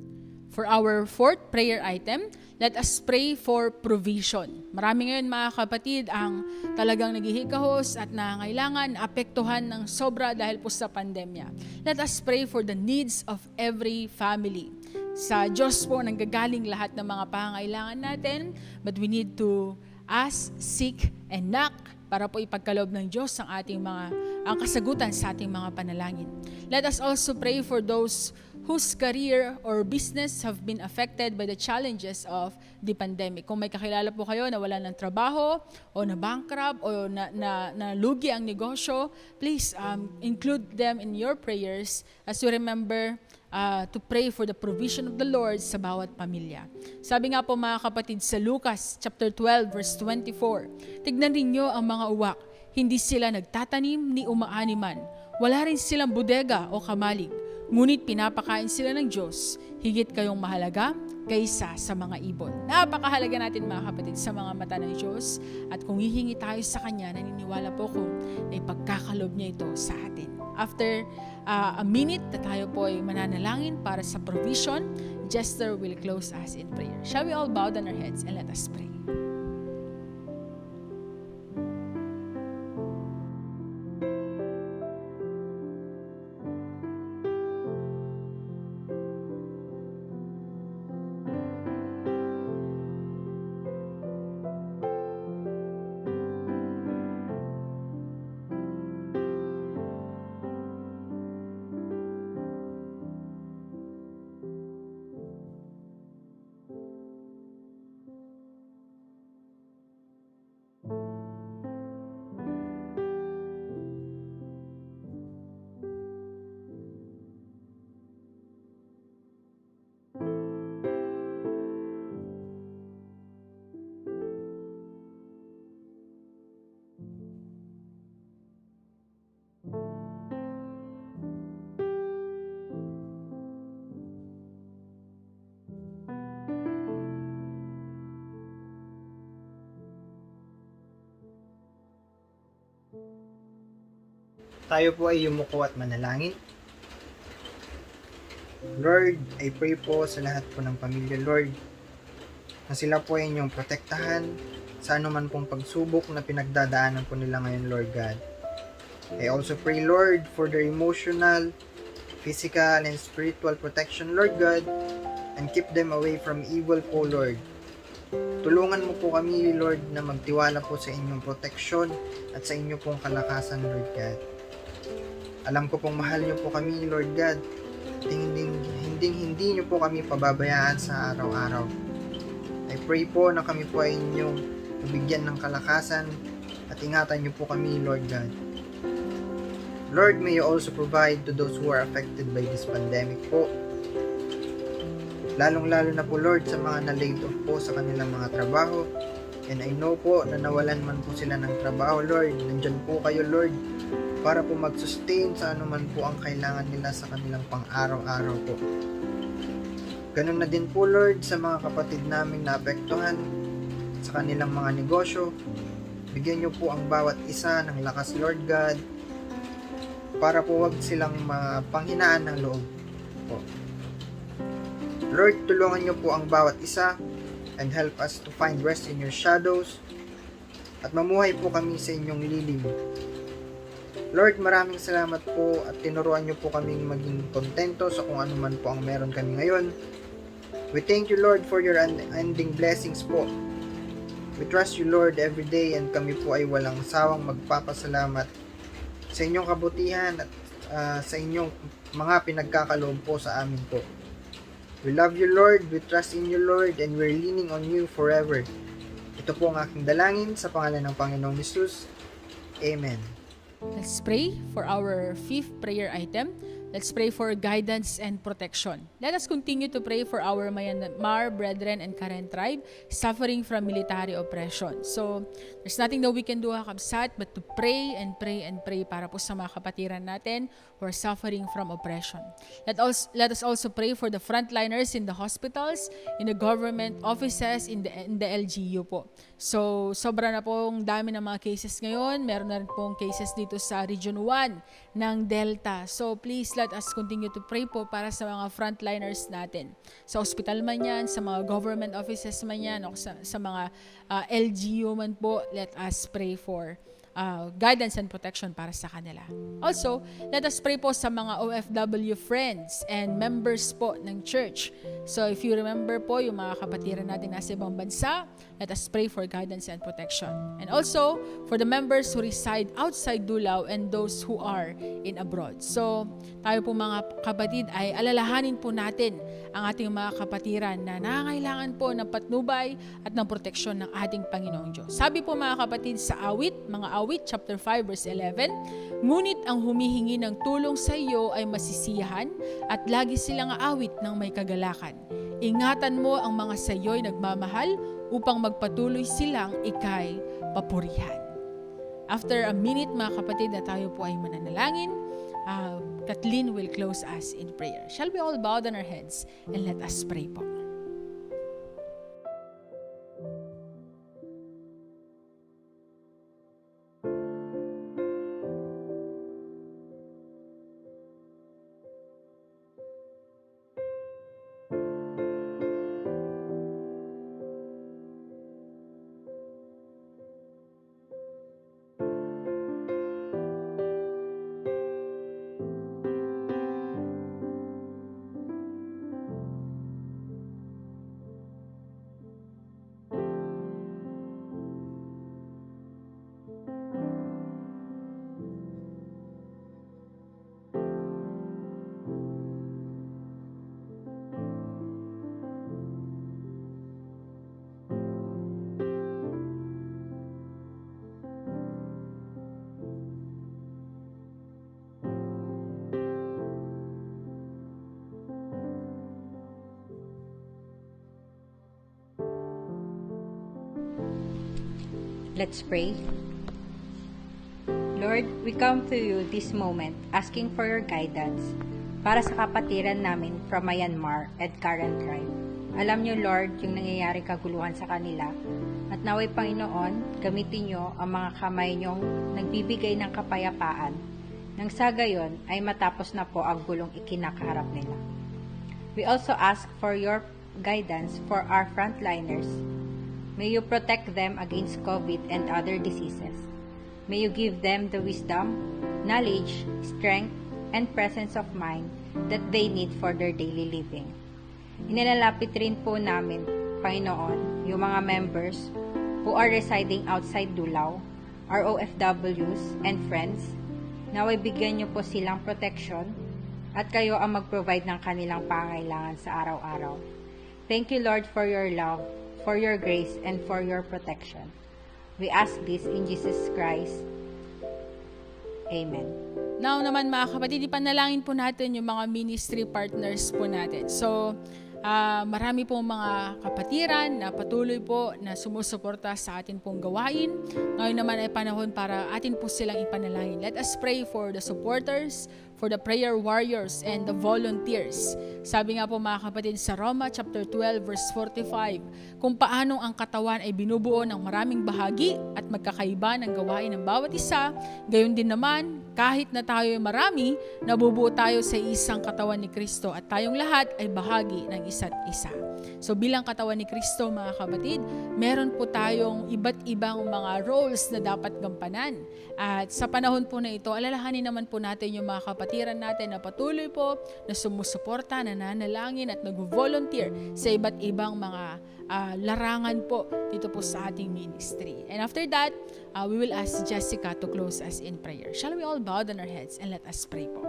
For our fourth prayer item, let us pray for provision. Marami ngayon, mga kapatid, ang talagang naghihikahos at nangangailangan, naapektuhan ng sobra dahil po sa pandemya. Let us pray for the needs of every family. Sa Diyos po nanggagaling lahat ng mga pangangailangan natin, but we need to ask, seek, and knock para po ipagkaloob ng Diyos ang ating mga, ang kasagutan sa ating mga panalangin. Let us also pray for those whose career or business have been affected by the challenges of the pandemic. Kung may kakilala po kayo na wala ng trabaho o na bankrupt o na, na, na lugi ang negosyo, please um, include them in your prayers as we remember uh, to pray for the provision of the Lord sa bawat pamilya. Sabi nga po, mga kapatid, sa Lucas chapter twelve verse twenty-four, "Tignan ninyo ang mga uwak, hindi sila nagtatanim ni umaani man. Wala rin silang bodega o kamalig, ngunit pinapakain sila ng Diyos. Higit kayong mahalaga kaysa sa mga ibon." Napakahalaga natin, mga kapatid, sa mga mata ng Diyos, at kung hihingi tayo sa Kanya, naniniwala po ako na ipagkakaloob niya ito sa atin. After uh, a minute na tayo po ay mananalangin para sa provision, Jester will close us in prayer. Shall we all bow down our heads and let us pray? Tayo po ay yumuko at manalangin. Lord, I pray po sa lahat po ng pamilya, Lord, na sila po ay inyong protektahan sa anuman pong pagsubok na pinagdadaanan po nila ngayon, Lord God. I also pray, Lord, for their emotional, physical, and spiritual protection, Lord God, and keep them away from evil po, Lord. Tulungan mo po kami, Lord, na magtiwala po sa inyong proteksyon at sa inyo pong kalakasan, Lord God. Alam ko pong mahal niyo po kami, Lord God. Hindi, hindi, hindi niyo po kami pababayaan sa araw-araw. I pray po na kami po ay inyong mabigyan ng kalakasan at ingatan niyo po kami, Lord God. Lord, may you also provide to those who are affected by this pandemic po. Lalong-lalo na po, Lord, sa mga na-laid off po sa kanilang mga trabaho. And I know po na nawalan man po sila ng trabaho, Lord. Nandyan po kayo, Lord, para po mag-sustain sa anuman po ang kailangan nila sa kanilang pang-araw-araw po. Ganun na din po, Lord, sa mga kapatid naming naapektuhan sa kanilang mga negosyo. Bigyan niyo po ang bawat isa ng lakas, Lord God, para po wag silang mapanghinaan ng loob po. Lord, tulungan niyo po ang bawat isa and help us to find rest in your shadows at mamuhay po kami sa inyong lilim. Lord, maraming salamat po at tinuruan niyo po kaming maging kontento sa kung ano man po ang meron kami ngayon. We thank you, Lord, for your unending blessings po. We trust you, Lord, every day and kami po ay walang sawang magpapasalamat sa inyong kabutihan at uh, sa inyong mga pinagkakaloob po sa amin po. We love you, Lord. We trust in you, Lord, and we're leaning on you forever. Ito po ang aking dalangin sa pangalan ng Panginoong Yesus. Amen. Let's pray for our fifth prayer item, Let's pray for guidance and protection. Let us continue to pray for our Myanmar brethren and Karen tribe suffering from military oppression. So, there's nothing that we can do, ha, kabsat, but to pray and pray and pray para po sa mga kapatiran natin who are suffering from oppression. Let us, let us also pray for the frontliners in the hospitals, in the government offices, in the, in the L G U po. So, sobra na pong dami ng mga cases ngayon. Meron na rin pong cases dito sa Region one ng Delta. So, please let us continue to pray po para sa mga frontliners natin. Sa ospital man yan, sa mga government offices man yan, o sa, sa mga, ah, L G U man po, let us pray for, ah, guidance and protection para sa kanila. Also, let us pray po sa mga O F W friends and members po ng church. So, if you remember po, yung mga kapatiran natin nasa ibang bansa, let us pray for guidance and protection. And also, for the members who reside outside Dulao and those who are in abroad. So, tayo po, mga kapatid, ay alalahanin po natin ang ating mga kapatiran na nangangailangan po ng patnubay at ng proteksyon ng ating Panginoong Diyos. Sabi po, mga kapatid, sa Awit, mga Awit, chapter five, verse eleven, "Ngunit ang humihingi ng tulong sa iyo ay masisiyahan at lagi silang aawit ng may kagalakan. Ingatan mo ang mga sa iyo'y nagmamahal upang magpatuloy silang ika'y papurihan." After a minute, mga kapatid, na tayo po ay mananalangin, ah, Kathleen will close us in prayer. Shall we all bow down our heads and let us pray po? Let's pray. Lord, we come to you this moment asking for your guidance para sa kapatiran namin from Myanmar and Karen tribe. Alam niyo, Lord, yung nangyayari kaguluhan sa kanila. At naway, Panginoon, gamitin niyo ang mga kamay niyong nagbibigay ng kapayapaan. Nang sa gayon ay matapos na po ang gulong ikinakaharap nila. We also ask for your guidance for our frontliners. May you protect them against COVID and other diseases. May you give them the wisdom, knowledge, strength, and presence of mind that they need for their daily living. Inilalapit rin po namin, Panginoon, yung mga members who are residing outside Dulao, our O F Ws and friends. Naway bigyan niyo po silang protection at kayo ang mag-provide ng kanilang pangailangan sa araw-araw. Thank you, Lord, for your love, for your grace, and for your protection. We ask this in Jesus Christ. Amen. Now naman, mga kapatid, ipanalangin po natin yung mga ministry partners po natin. So, ah, marami pong mga kapatiran na patuloy po na sumusuporta sa atin pong gawain. Ngayon naman ay panahon para atin po silang ipanalangin. Let us pray for the supporters, for the prayer warriors, and the volunteers. Sabi nga po, mga kapatid, sa Roma chapter twelve, verse forty-five, kung paanong ang katawan ay binubuo ng maraming bahagi at magkakaiba ng gawain ng bawat isa, gayon din naman, kahit na tayo ay marami, nabubuo tayo sa isang katawan ni Kristo at tayong lahat ay bahagi ng isa't isa. So, bilang katawan ni Kristo, mga kapatid, meron po tayong iba't ibang mga roles na dapat gampanan. At sa panahon po na ito, alalahanin naman po natin yung mga kapatiran natin na patuloy po na sumusuporta, nananalangin at nag-volunteer sa iba't ibang mga, ah, larangan po dito po sa ating ministry. And after that, ah, we will ask Jessica to close us in prayer. Shall we all bow down our heads and let us pray po?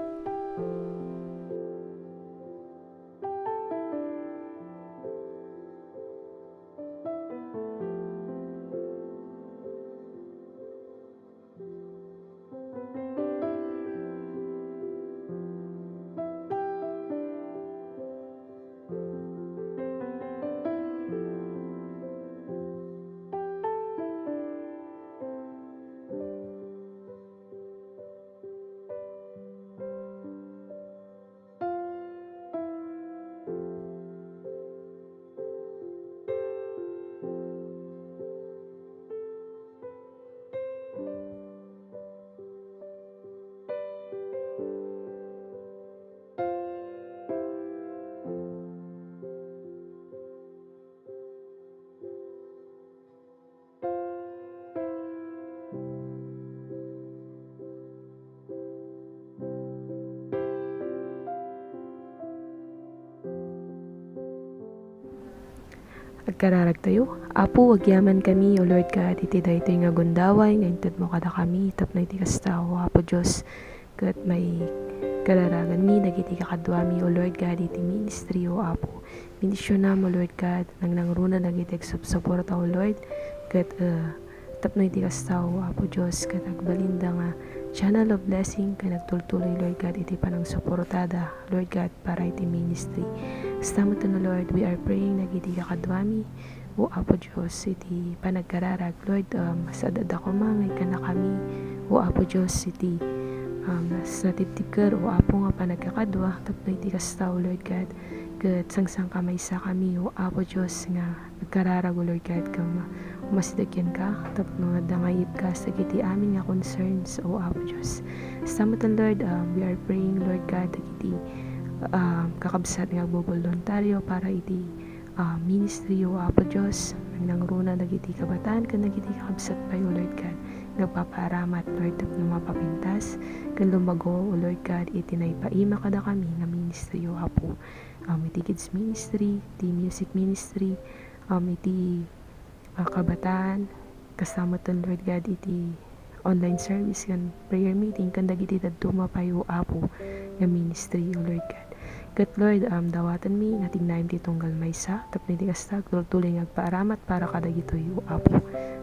Kararagtayo. Apo, agyamankami, O Lord God, iti daytoy nga gundaway nga intedmo kadakami tapno iti kasta, O Apo Dios, ket maikararaganmi dagiti kakaduami, O Lord God, iti ministry, O Apo. Bendisionam, O Lord God, nangnangruna dagiti agsupsuporta, O Lord, ket, eh, tapno iti kasta, O Apo Dios, ket agbalinda nga channel of blessing ken agtultuloy, Lord God, iti panangsuportada, Lord God, para iti ministry. Kasta metten, O Lord, we are praying dagiti kakaduami, O Apo Dios, iti panagkararag, Lord, um, sad-adda koma nga ikkannakami, O Apo Dios, iti, um, natibtibker, O Apo, nga panagkakadua, tapno iti kasta, O Lord God, ket sangsangkamaysakami, O Apo Dios, nga agkararag, O Lord God, ken umasideg kenka, tapno adda nga ibkas dagiti amin nga concerns, O Apo Dios. Kasta metten, Lord, um, we are praying, Lord God, dagiti, um, kakabsat nga agboboluntaryo para iti, um, ministry, O Apo Dios. Nangnangruna dagiti kabataan ken dagiti kakabsat pay, O Lord God, nga agpapaaramat, Lord, tapno mapapintas ken lumago, O Lord God, iti naipaima kadakami nga ministry, O Apo. Um, iti kids ministry, iti music ministry, um, iti, ah, kabataan, kasta metten, Lord God, iti online service ken prayer meeting, ken dagiti dadduma pay, O Apo, nga ministry, O Lord God. Ket, Lord, um, dawatenmi nga tignayem ti tunggal maysa, tapno iti kasta, agtultuloy nga agpaaramat para kadagitoy, O Apo.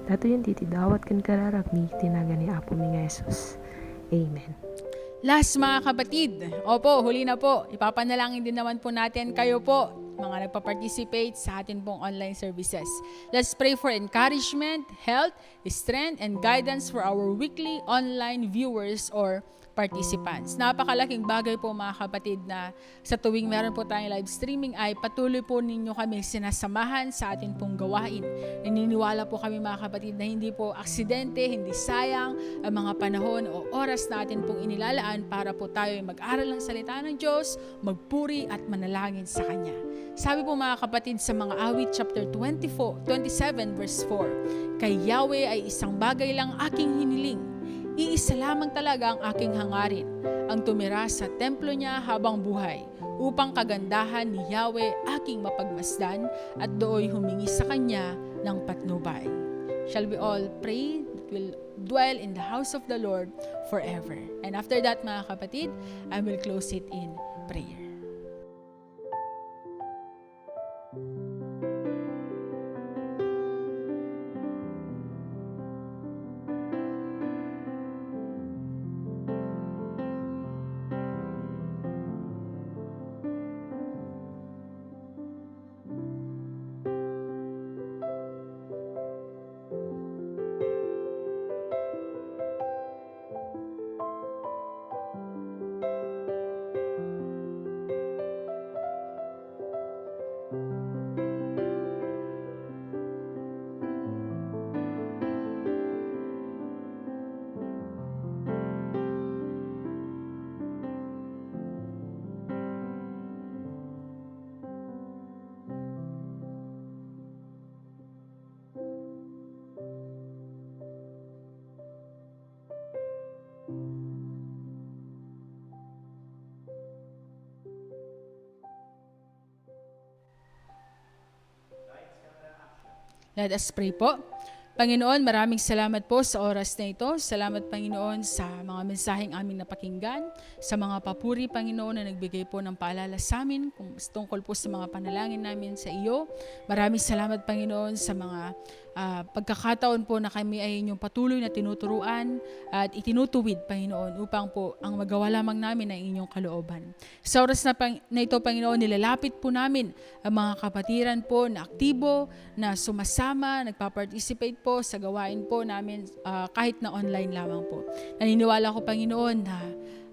Datoyen ti, ti dawat ken kararagmi, iti nagan ni Apomi nga Jesus. Amen. Last, mga kapatid. Opo, huli na po. Ipapanalangin din naman po natin kayo po, mga nagpa-participate sa atin pong online services. Let's pray for encouragement, health, strength, and guidance for our weekly online viewers or participants. Napakalaking bagay po, mga kapatid, na sa tuwing meron po tayong live streaming ay patuloy po ninyo kami sinasamahan sa atin pong gawain. Naniniwala po kami, mga kapatid, na hindi po aksidente, hindi sayang ang mga panahon o oras na atin pong inilalaan para po tayo ay mag-aral ng salita ng Diyos, magpuri at manalangin sa Kanya. Sabi po, mga kapatid, sa Mga Awit chapter twenty-four, twenty-seven verse four, "Kay Yahweh ay isang bagay lang aking hiniling. Iisa lamang talaga ang aking hangarin, ang tumira sa templo niya habang buhay, upang kagandahan ni Yahweh aking mapagmasdan at dooy humingi sa Kanya ng patnubay." Shall we all pray that we'll dwell in the house of the Lord forever? And after that, mga kapatid, I will close it in prayer. Let us pray po. Panginoon, maraming salamat po sa oras na ito. Salamat, Panginoon, sa mga mensaheng aming napakinggan, sa mga papuri, Panginoon, na nagbigay po ng paalala sa amin kung tungkol po sa mga panalangin namin sa iyo. Maraming salamat, Panginoon, sa mga, ah, pagkakataon po na kami ay inyong patuloy na tinuturuan at itinutuwid, Panginoon, upang po ang magawa lamang namin ay inyong kalooban. Sa oras na, pang-, na ito, Panginoon, nilalapit po namin ang mga kapatiran po na aktibo, na sumasama, nagpa-participate po sa gawain po namin, ah, kahit na online lamang po. Naniniwala ko, Panginoon, na,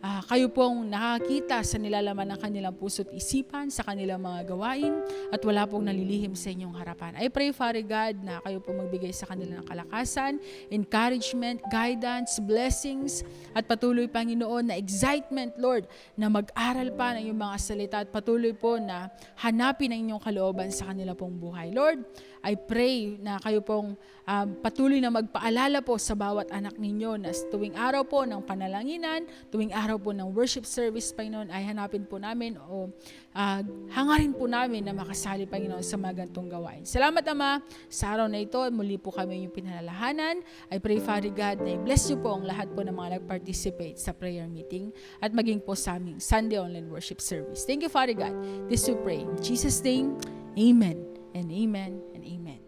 ah, kayo pong nakakita sa nilalaman ng kanilang puso't isipan, sa kanilang mga gawain, at wala pong nalilihim sa inyong harapan. I pray, Father God, na kayo po magbigay sa kanila ng kalakasan, encouragement, guidance, blessings, at patuloy, Panginoon, na excitement, Lord, na mag-aral pa ng iyong mga salita at patuloy po na hanapin ang inyong kalooban sa kanila pong buhay. Lord, I pray na kayo pong, um, patuloy na magpaalala po sa bawat anak ninyo na s-, tuwing araw po ng panalanginan, tuwing araw po ng worship service, Panginoon, ay hanapin po namin o, ah, hangarin po namin na makasali, Panginoon, sa mga gantong gawain. Salamat, Ama, sa araw na ito. Muli po kami yung pinalalahanan. I pray, Father God, na i-bless you po ang lahat po ng mga nag-participate sa prayer meeting at maging po sa aming Sunday online worship service. Thank you, Father God. This we pray in Jesus' name. Amen and amen and amen.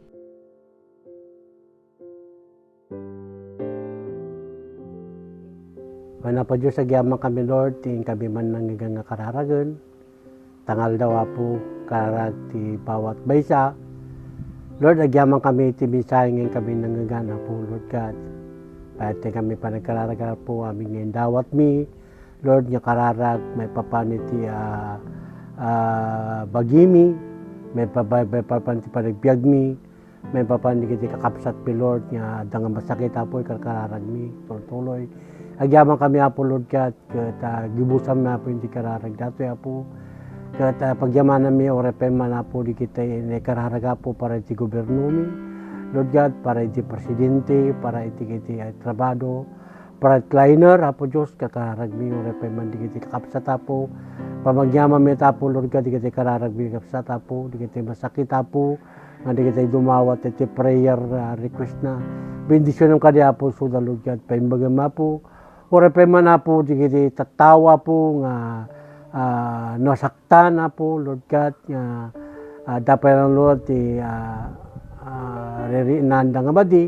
Wen, Apo Dios, agyaman kami, Lord, ti inkami man nangngegana nga kararagen. Tangaldaw, Apo, kararag ti bawat maysa. Lord, agyaman kami ti mensahe nga inkami nangngegana, Apo, Lord God. Payat kami panagkararag, Apo, amin nga indawatmi. Lord, nga kararag, maipapan iti, ah, ah, bagimi, maipa-, maipapan ti panagbiagmi, maipapan dagiti kakabsatmi, Lord, nga adda nga masakit, Apo, ikarkararagmi, tultuloy. Agyaman kami, Apo, Lord God, ket, ah, gibusanmi, Apo, iti kararag datoy, Apo. Ket, ah, pagyamananmi, uray pay man, Apo, dagiti naikararag, Apo, para iti gobernomi, Lord God, para iti presidente, para iti, iti, ah, trabado, frontliner, Apo Dios, kararagmi, uray pay man dagiti kakabsat, Apo. Pamagyamanmi, Apo, Lord God, dagiti kararagmi kakabsat, Apo, dagiti masakit, Apo, nga dagiti dumawat iti prayer, ah, request na. Bendisionam kadi, Apo, suda, Lord God, paimbagam, Apo. Uray pay man, Apo, dagiti tattao, Apo, nga, ah, nasaktan, Apo, Lord God, nga, ah, adda pay laeng, Lord, ti, ah, ah, ririinanda nga madi.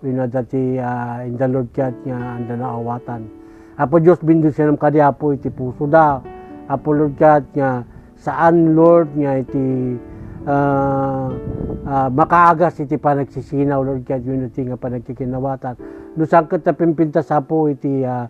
Wenno adda ti, ah, inda, Lord God, nga adda naawatan. Apo Dios, bendisionam kadi, Apo, iti pusoda. Apo, Lord God, nga saan, Lord, nga iti, ah, ah, makaagas iti panagsisinaw, Lord God, wenno ti nga panagkikinawatan. No saan ket napimpintas, Apo, iti, ah,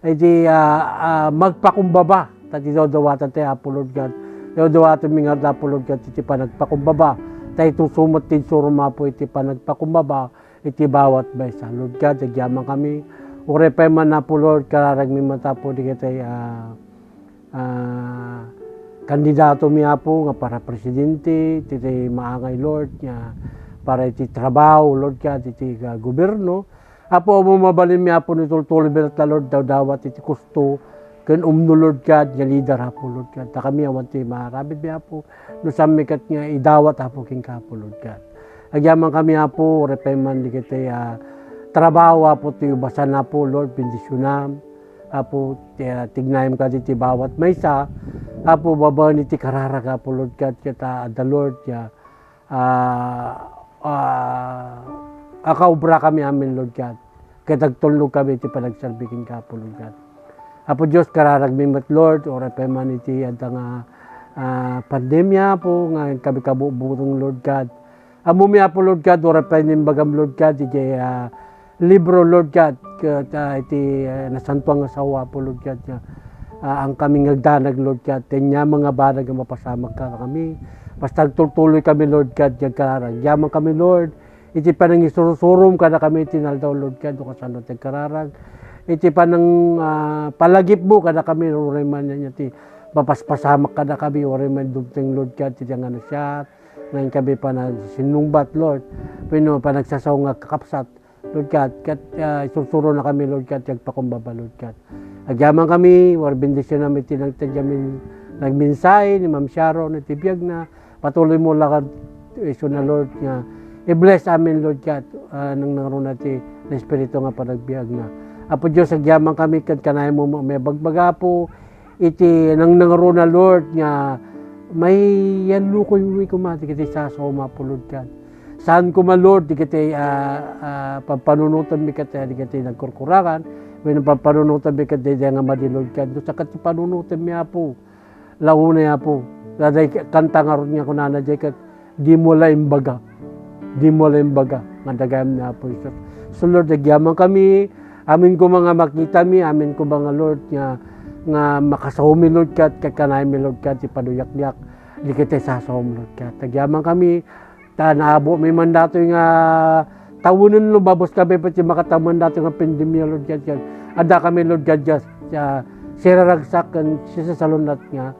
iti, ah, ah, magpakumbaba. Ta ti dawdawatan tayo, Apo, Lord God. Dawdawatanmi ngarud, Apo, Lord God, iti panagpakumbaba. Ta isu met ti insurom, Apo, iti panagpakumbaba iti bawat maysa. Lord God, agyaman kami. Uray pay man, Apo, Lord, kararagmi met, Apo, dagiti, ah, ah, kandidatomi, Apo, nga para presidente, iti maangay, Lord, nga para iti trabaho, Lord God, iti, ah, gobyerno. Apo, ammo mabalinmi, Apo, no itultuloymi latta, Lord, dawdawat iti kusto ken umno, Lord God, nga leader, Apo, Lord God. Ta kami awan ti maaramidmi, Apo, no saanmi ket nga idawat, Apo, kenka, Apo, Lord God. Agyaman kami, Apo, uray pay man dagiti, ah, trabaho, Apo, ti ubasan, Apo, Lord, bendisionam. Apo, ti, ah, tignayem kadi ti bawat maysa, Apo, babaen iti kararag, Apo, Lord God, ket, ah, adda, Lord, nga ah, ah, akaobra kami amin, Lord God. Ket agtulnog kami iti panagserbi kenka, Apo, Lord God. Apo Dios, kararagmi met, Lord, uray pay man iti adda nga, ah, pandemia, Apo, nga kami kabubuteng, Lord God. Ammomi, Apo, Lord God, uray pay no imbagam, Lord God, iti, ah, libro, Lord God, ket, ah, iti, ah, nasantoan nga sao, Apo, Lord God, nga, ah, saan kami nga agdanag, Lord God, ti aniaman nga banag nga mapasamak kadakami. Basta agtultuloy kami, Lord God, nga agkararag. Agyaman kami, Lord, iti panangisurusurom kadakami iti inaldaw, Lord God, no kasano ti agkararag. Iti panang, ah, palagipmo kadakami, uray man ania ti mapaspasamak kadakami, uray man dumteng, Lord God, iti nga nasayaat. Ngayon kami panagsinnungbat, Lord. Wenno panagsasao nga kakabsat. Lord God, ket, ah, isursuronakami, Lord God, ti agpakumbaba, Lord God. Agyaman kami, uray bendisionam iti nagtedyamin, nagmensahe ni Ma'am Sharon iti biagna. Patuloymo lakad isuna, Lord, nga i-bless amin, Lord God, ah, nangnangruna ti Espiritu nga panagbiagna. Apo Dios, agyaman kami ket kanaymo maibagbaga, Apo, iti nangnangruna, Lord, nga maiyalukoymi koma dagiti sasaom, Apo, Lord God. Saan koma, Lord, dagiti, ah, ah, pampanunotmi ket, ah, dagiti nagkurkuragan, wenno pampanunotmi ket daydiay nga madi, Lord God. No saan ket ti panunotmi, Apo, launay, Apo. Daday kanta ngarud nga kunana diay ket, "Dimo la imbaga. Dimo la imbaga nga dagayam ni Apo Jesus." So, Lord, agyaman kami, amin koma nga makitami, amin koma nga, Lord, nga, nga makasaomi, Lord God, ket kanaymi, Lord God, ti paduyakdiak dagiti sasaom, Lord God. Agyaman kami, ta naabomi man datoy nga tawenen, lumabos kami pay ti makatawen datoy nga pandemia, Lord God, ket adda kami, Lord God, just, ah, siraragsak ken sisasalunat nga,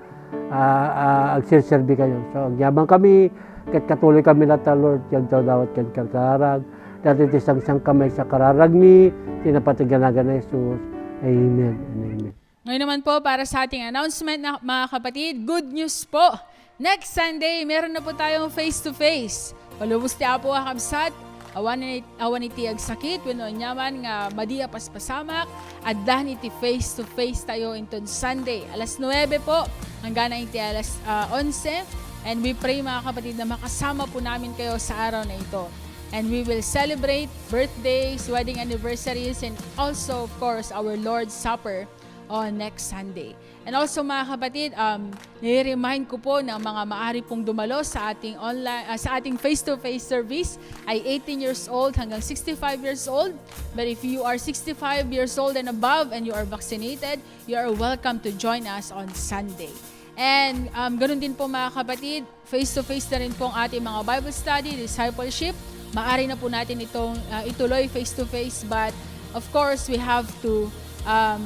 ah, ah, agserserbi kayo. So, agyaman kami, Ket katuloy kami latta, Lord, ti agdawdawat ken karkararag. Daytoy ti sangsangkamay sa kararagmi, ti napateg a nagan ni Jesus. Amen and amen. Ngayon naman po, para sa ating announcement na, mga kapatid, good news po. Next Sunday, meron na po tayong face-to-face. Palubos ti Apo, kakabsat, awan ni, awan iti agsakit, wenno aniaman nga madi a paspasamak, addan iti face-to-face tayo inton Sunday. Alas nuebe po, hanggang iti alas, ah, onse. And we pray, mga kapatid, na makasama po namin kayo sa araw na ito. And we will celebrate birthdays, wedding anniversaries, and also, of course, our Lord's Supper on next Sunday. And also, mga kapatid, um, nire-remind ko po na mga maari pong dumalo sa ating online, ah, sa ating face-to-face service ay eighteen years old hanggang sixty-five years old. But if you are sixty-five years old and above and you are vaccinated, you are welcome to join us on Sunday. And, um, ganun din po, mga kapatid, face-to-face na rin po ang ating mga Bible study, discipleship. Maari na po natin itong, ah, ituloy face-to-face, but of course, we have to, um,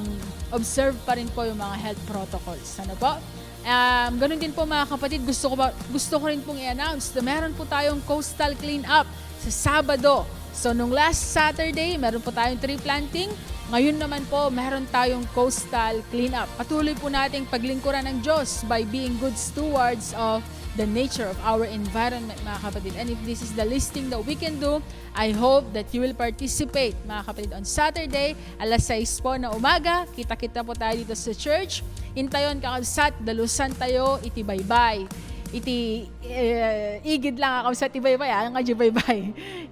observe pa rin po yung mga health protocols. Ano po? Um, ganun din po, mga kapatid, gusto ko, ba, gusto ko rin pong i-announce na meron po tayong coastal cleanup sa Sabado. So, nung last Saturday, meron po tayong tree planting. Ngayon naman po, meron tayong coastal cleanup. Patuloy po nating paglingkuran ng Diyos by being good stewards of the nature of our environment, mga kapatid. And if this is the least thing that we can do, I hope that you will participate, mga kapatid, on Saturday, alas sais po na umaga. Kita-kita po tayo dito sa church. Intayon, kakabsat, dalusan tayo iti baybay. Iti, eh, igid lang, kakabsat, ti baybay, ah, nga di baybay.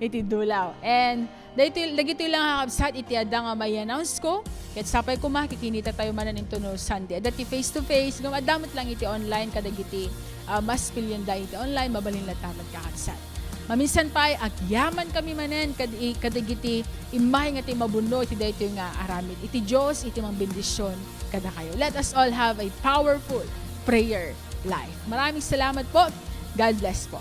Iti dulaw. And dagitoy, dagitoy lang, kakabsat, iti adda nga mai-announce ko. Ket sapay koma, kikinita tayo manen intono Sunday. Adda ti face-to-face, ngem adda met lang iti online, kadagiti, ah, mas pilienda iti online, mabalin latta met, kakabsat. Maminsan pay, agyaman kami manen kad-, i-, kadagiti immay nga ti mabunno iti daytoy nga aramid. Iti Dios, iti mangbendision kadakayo. Let us all have a powerful prayer life. Maraming salamat po. God bless po.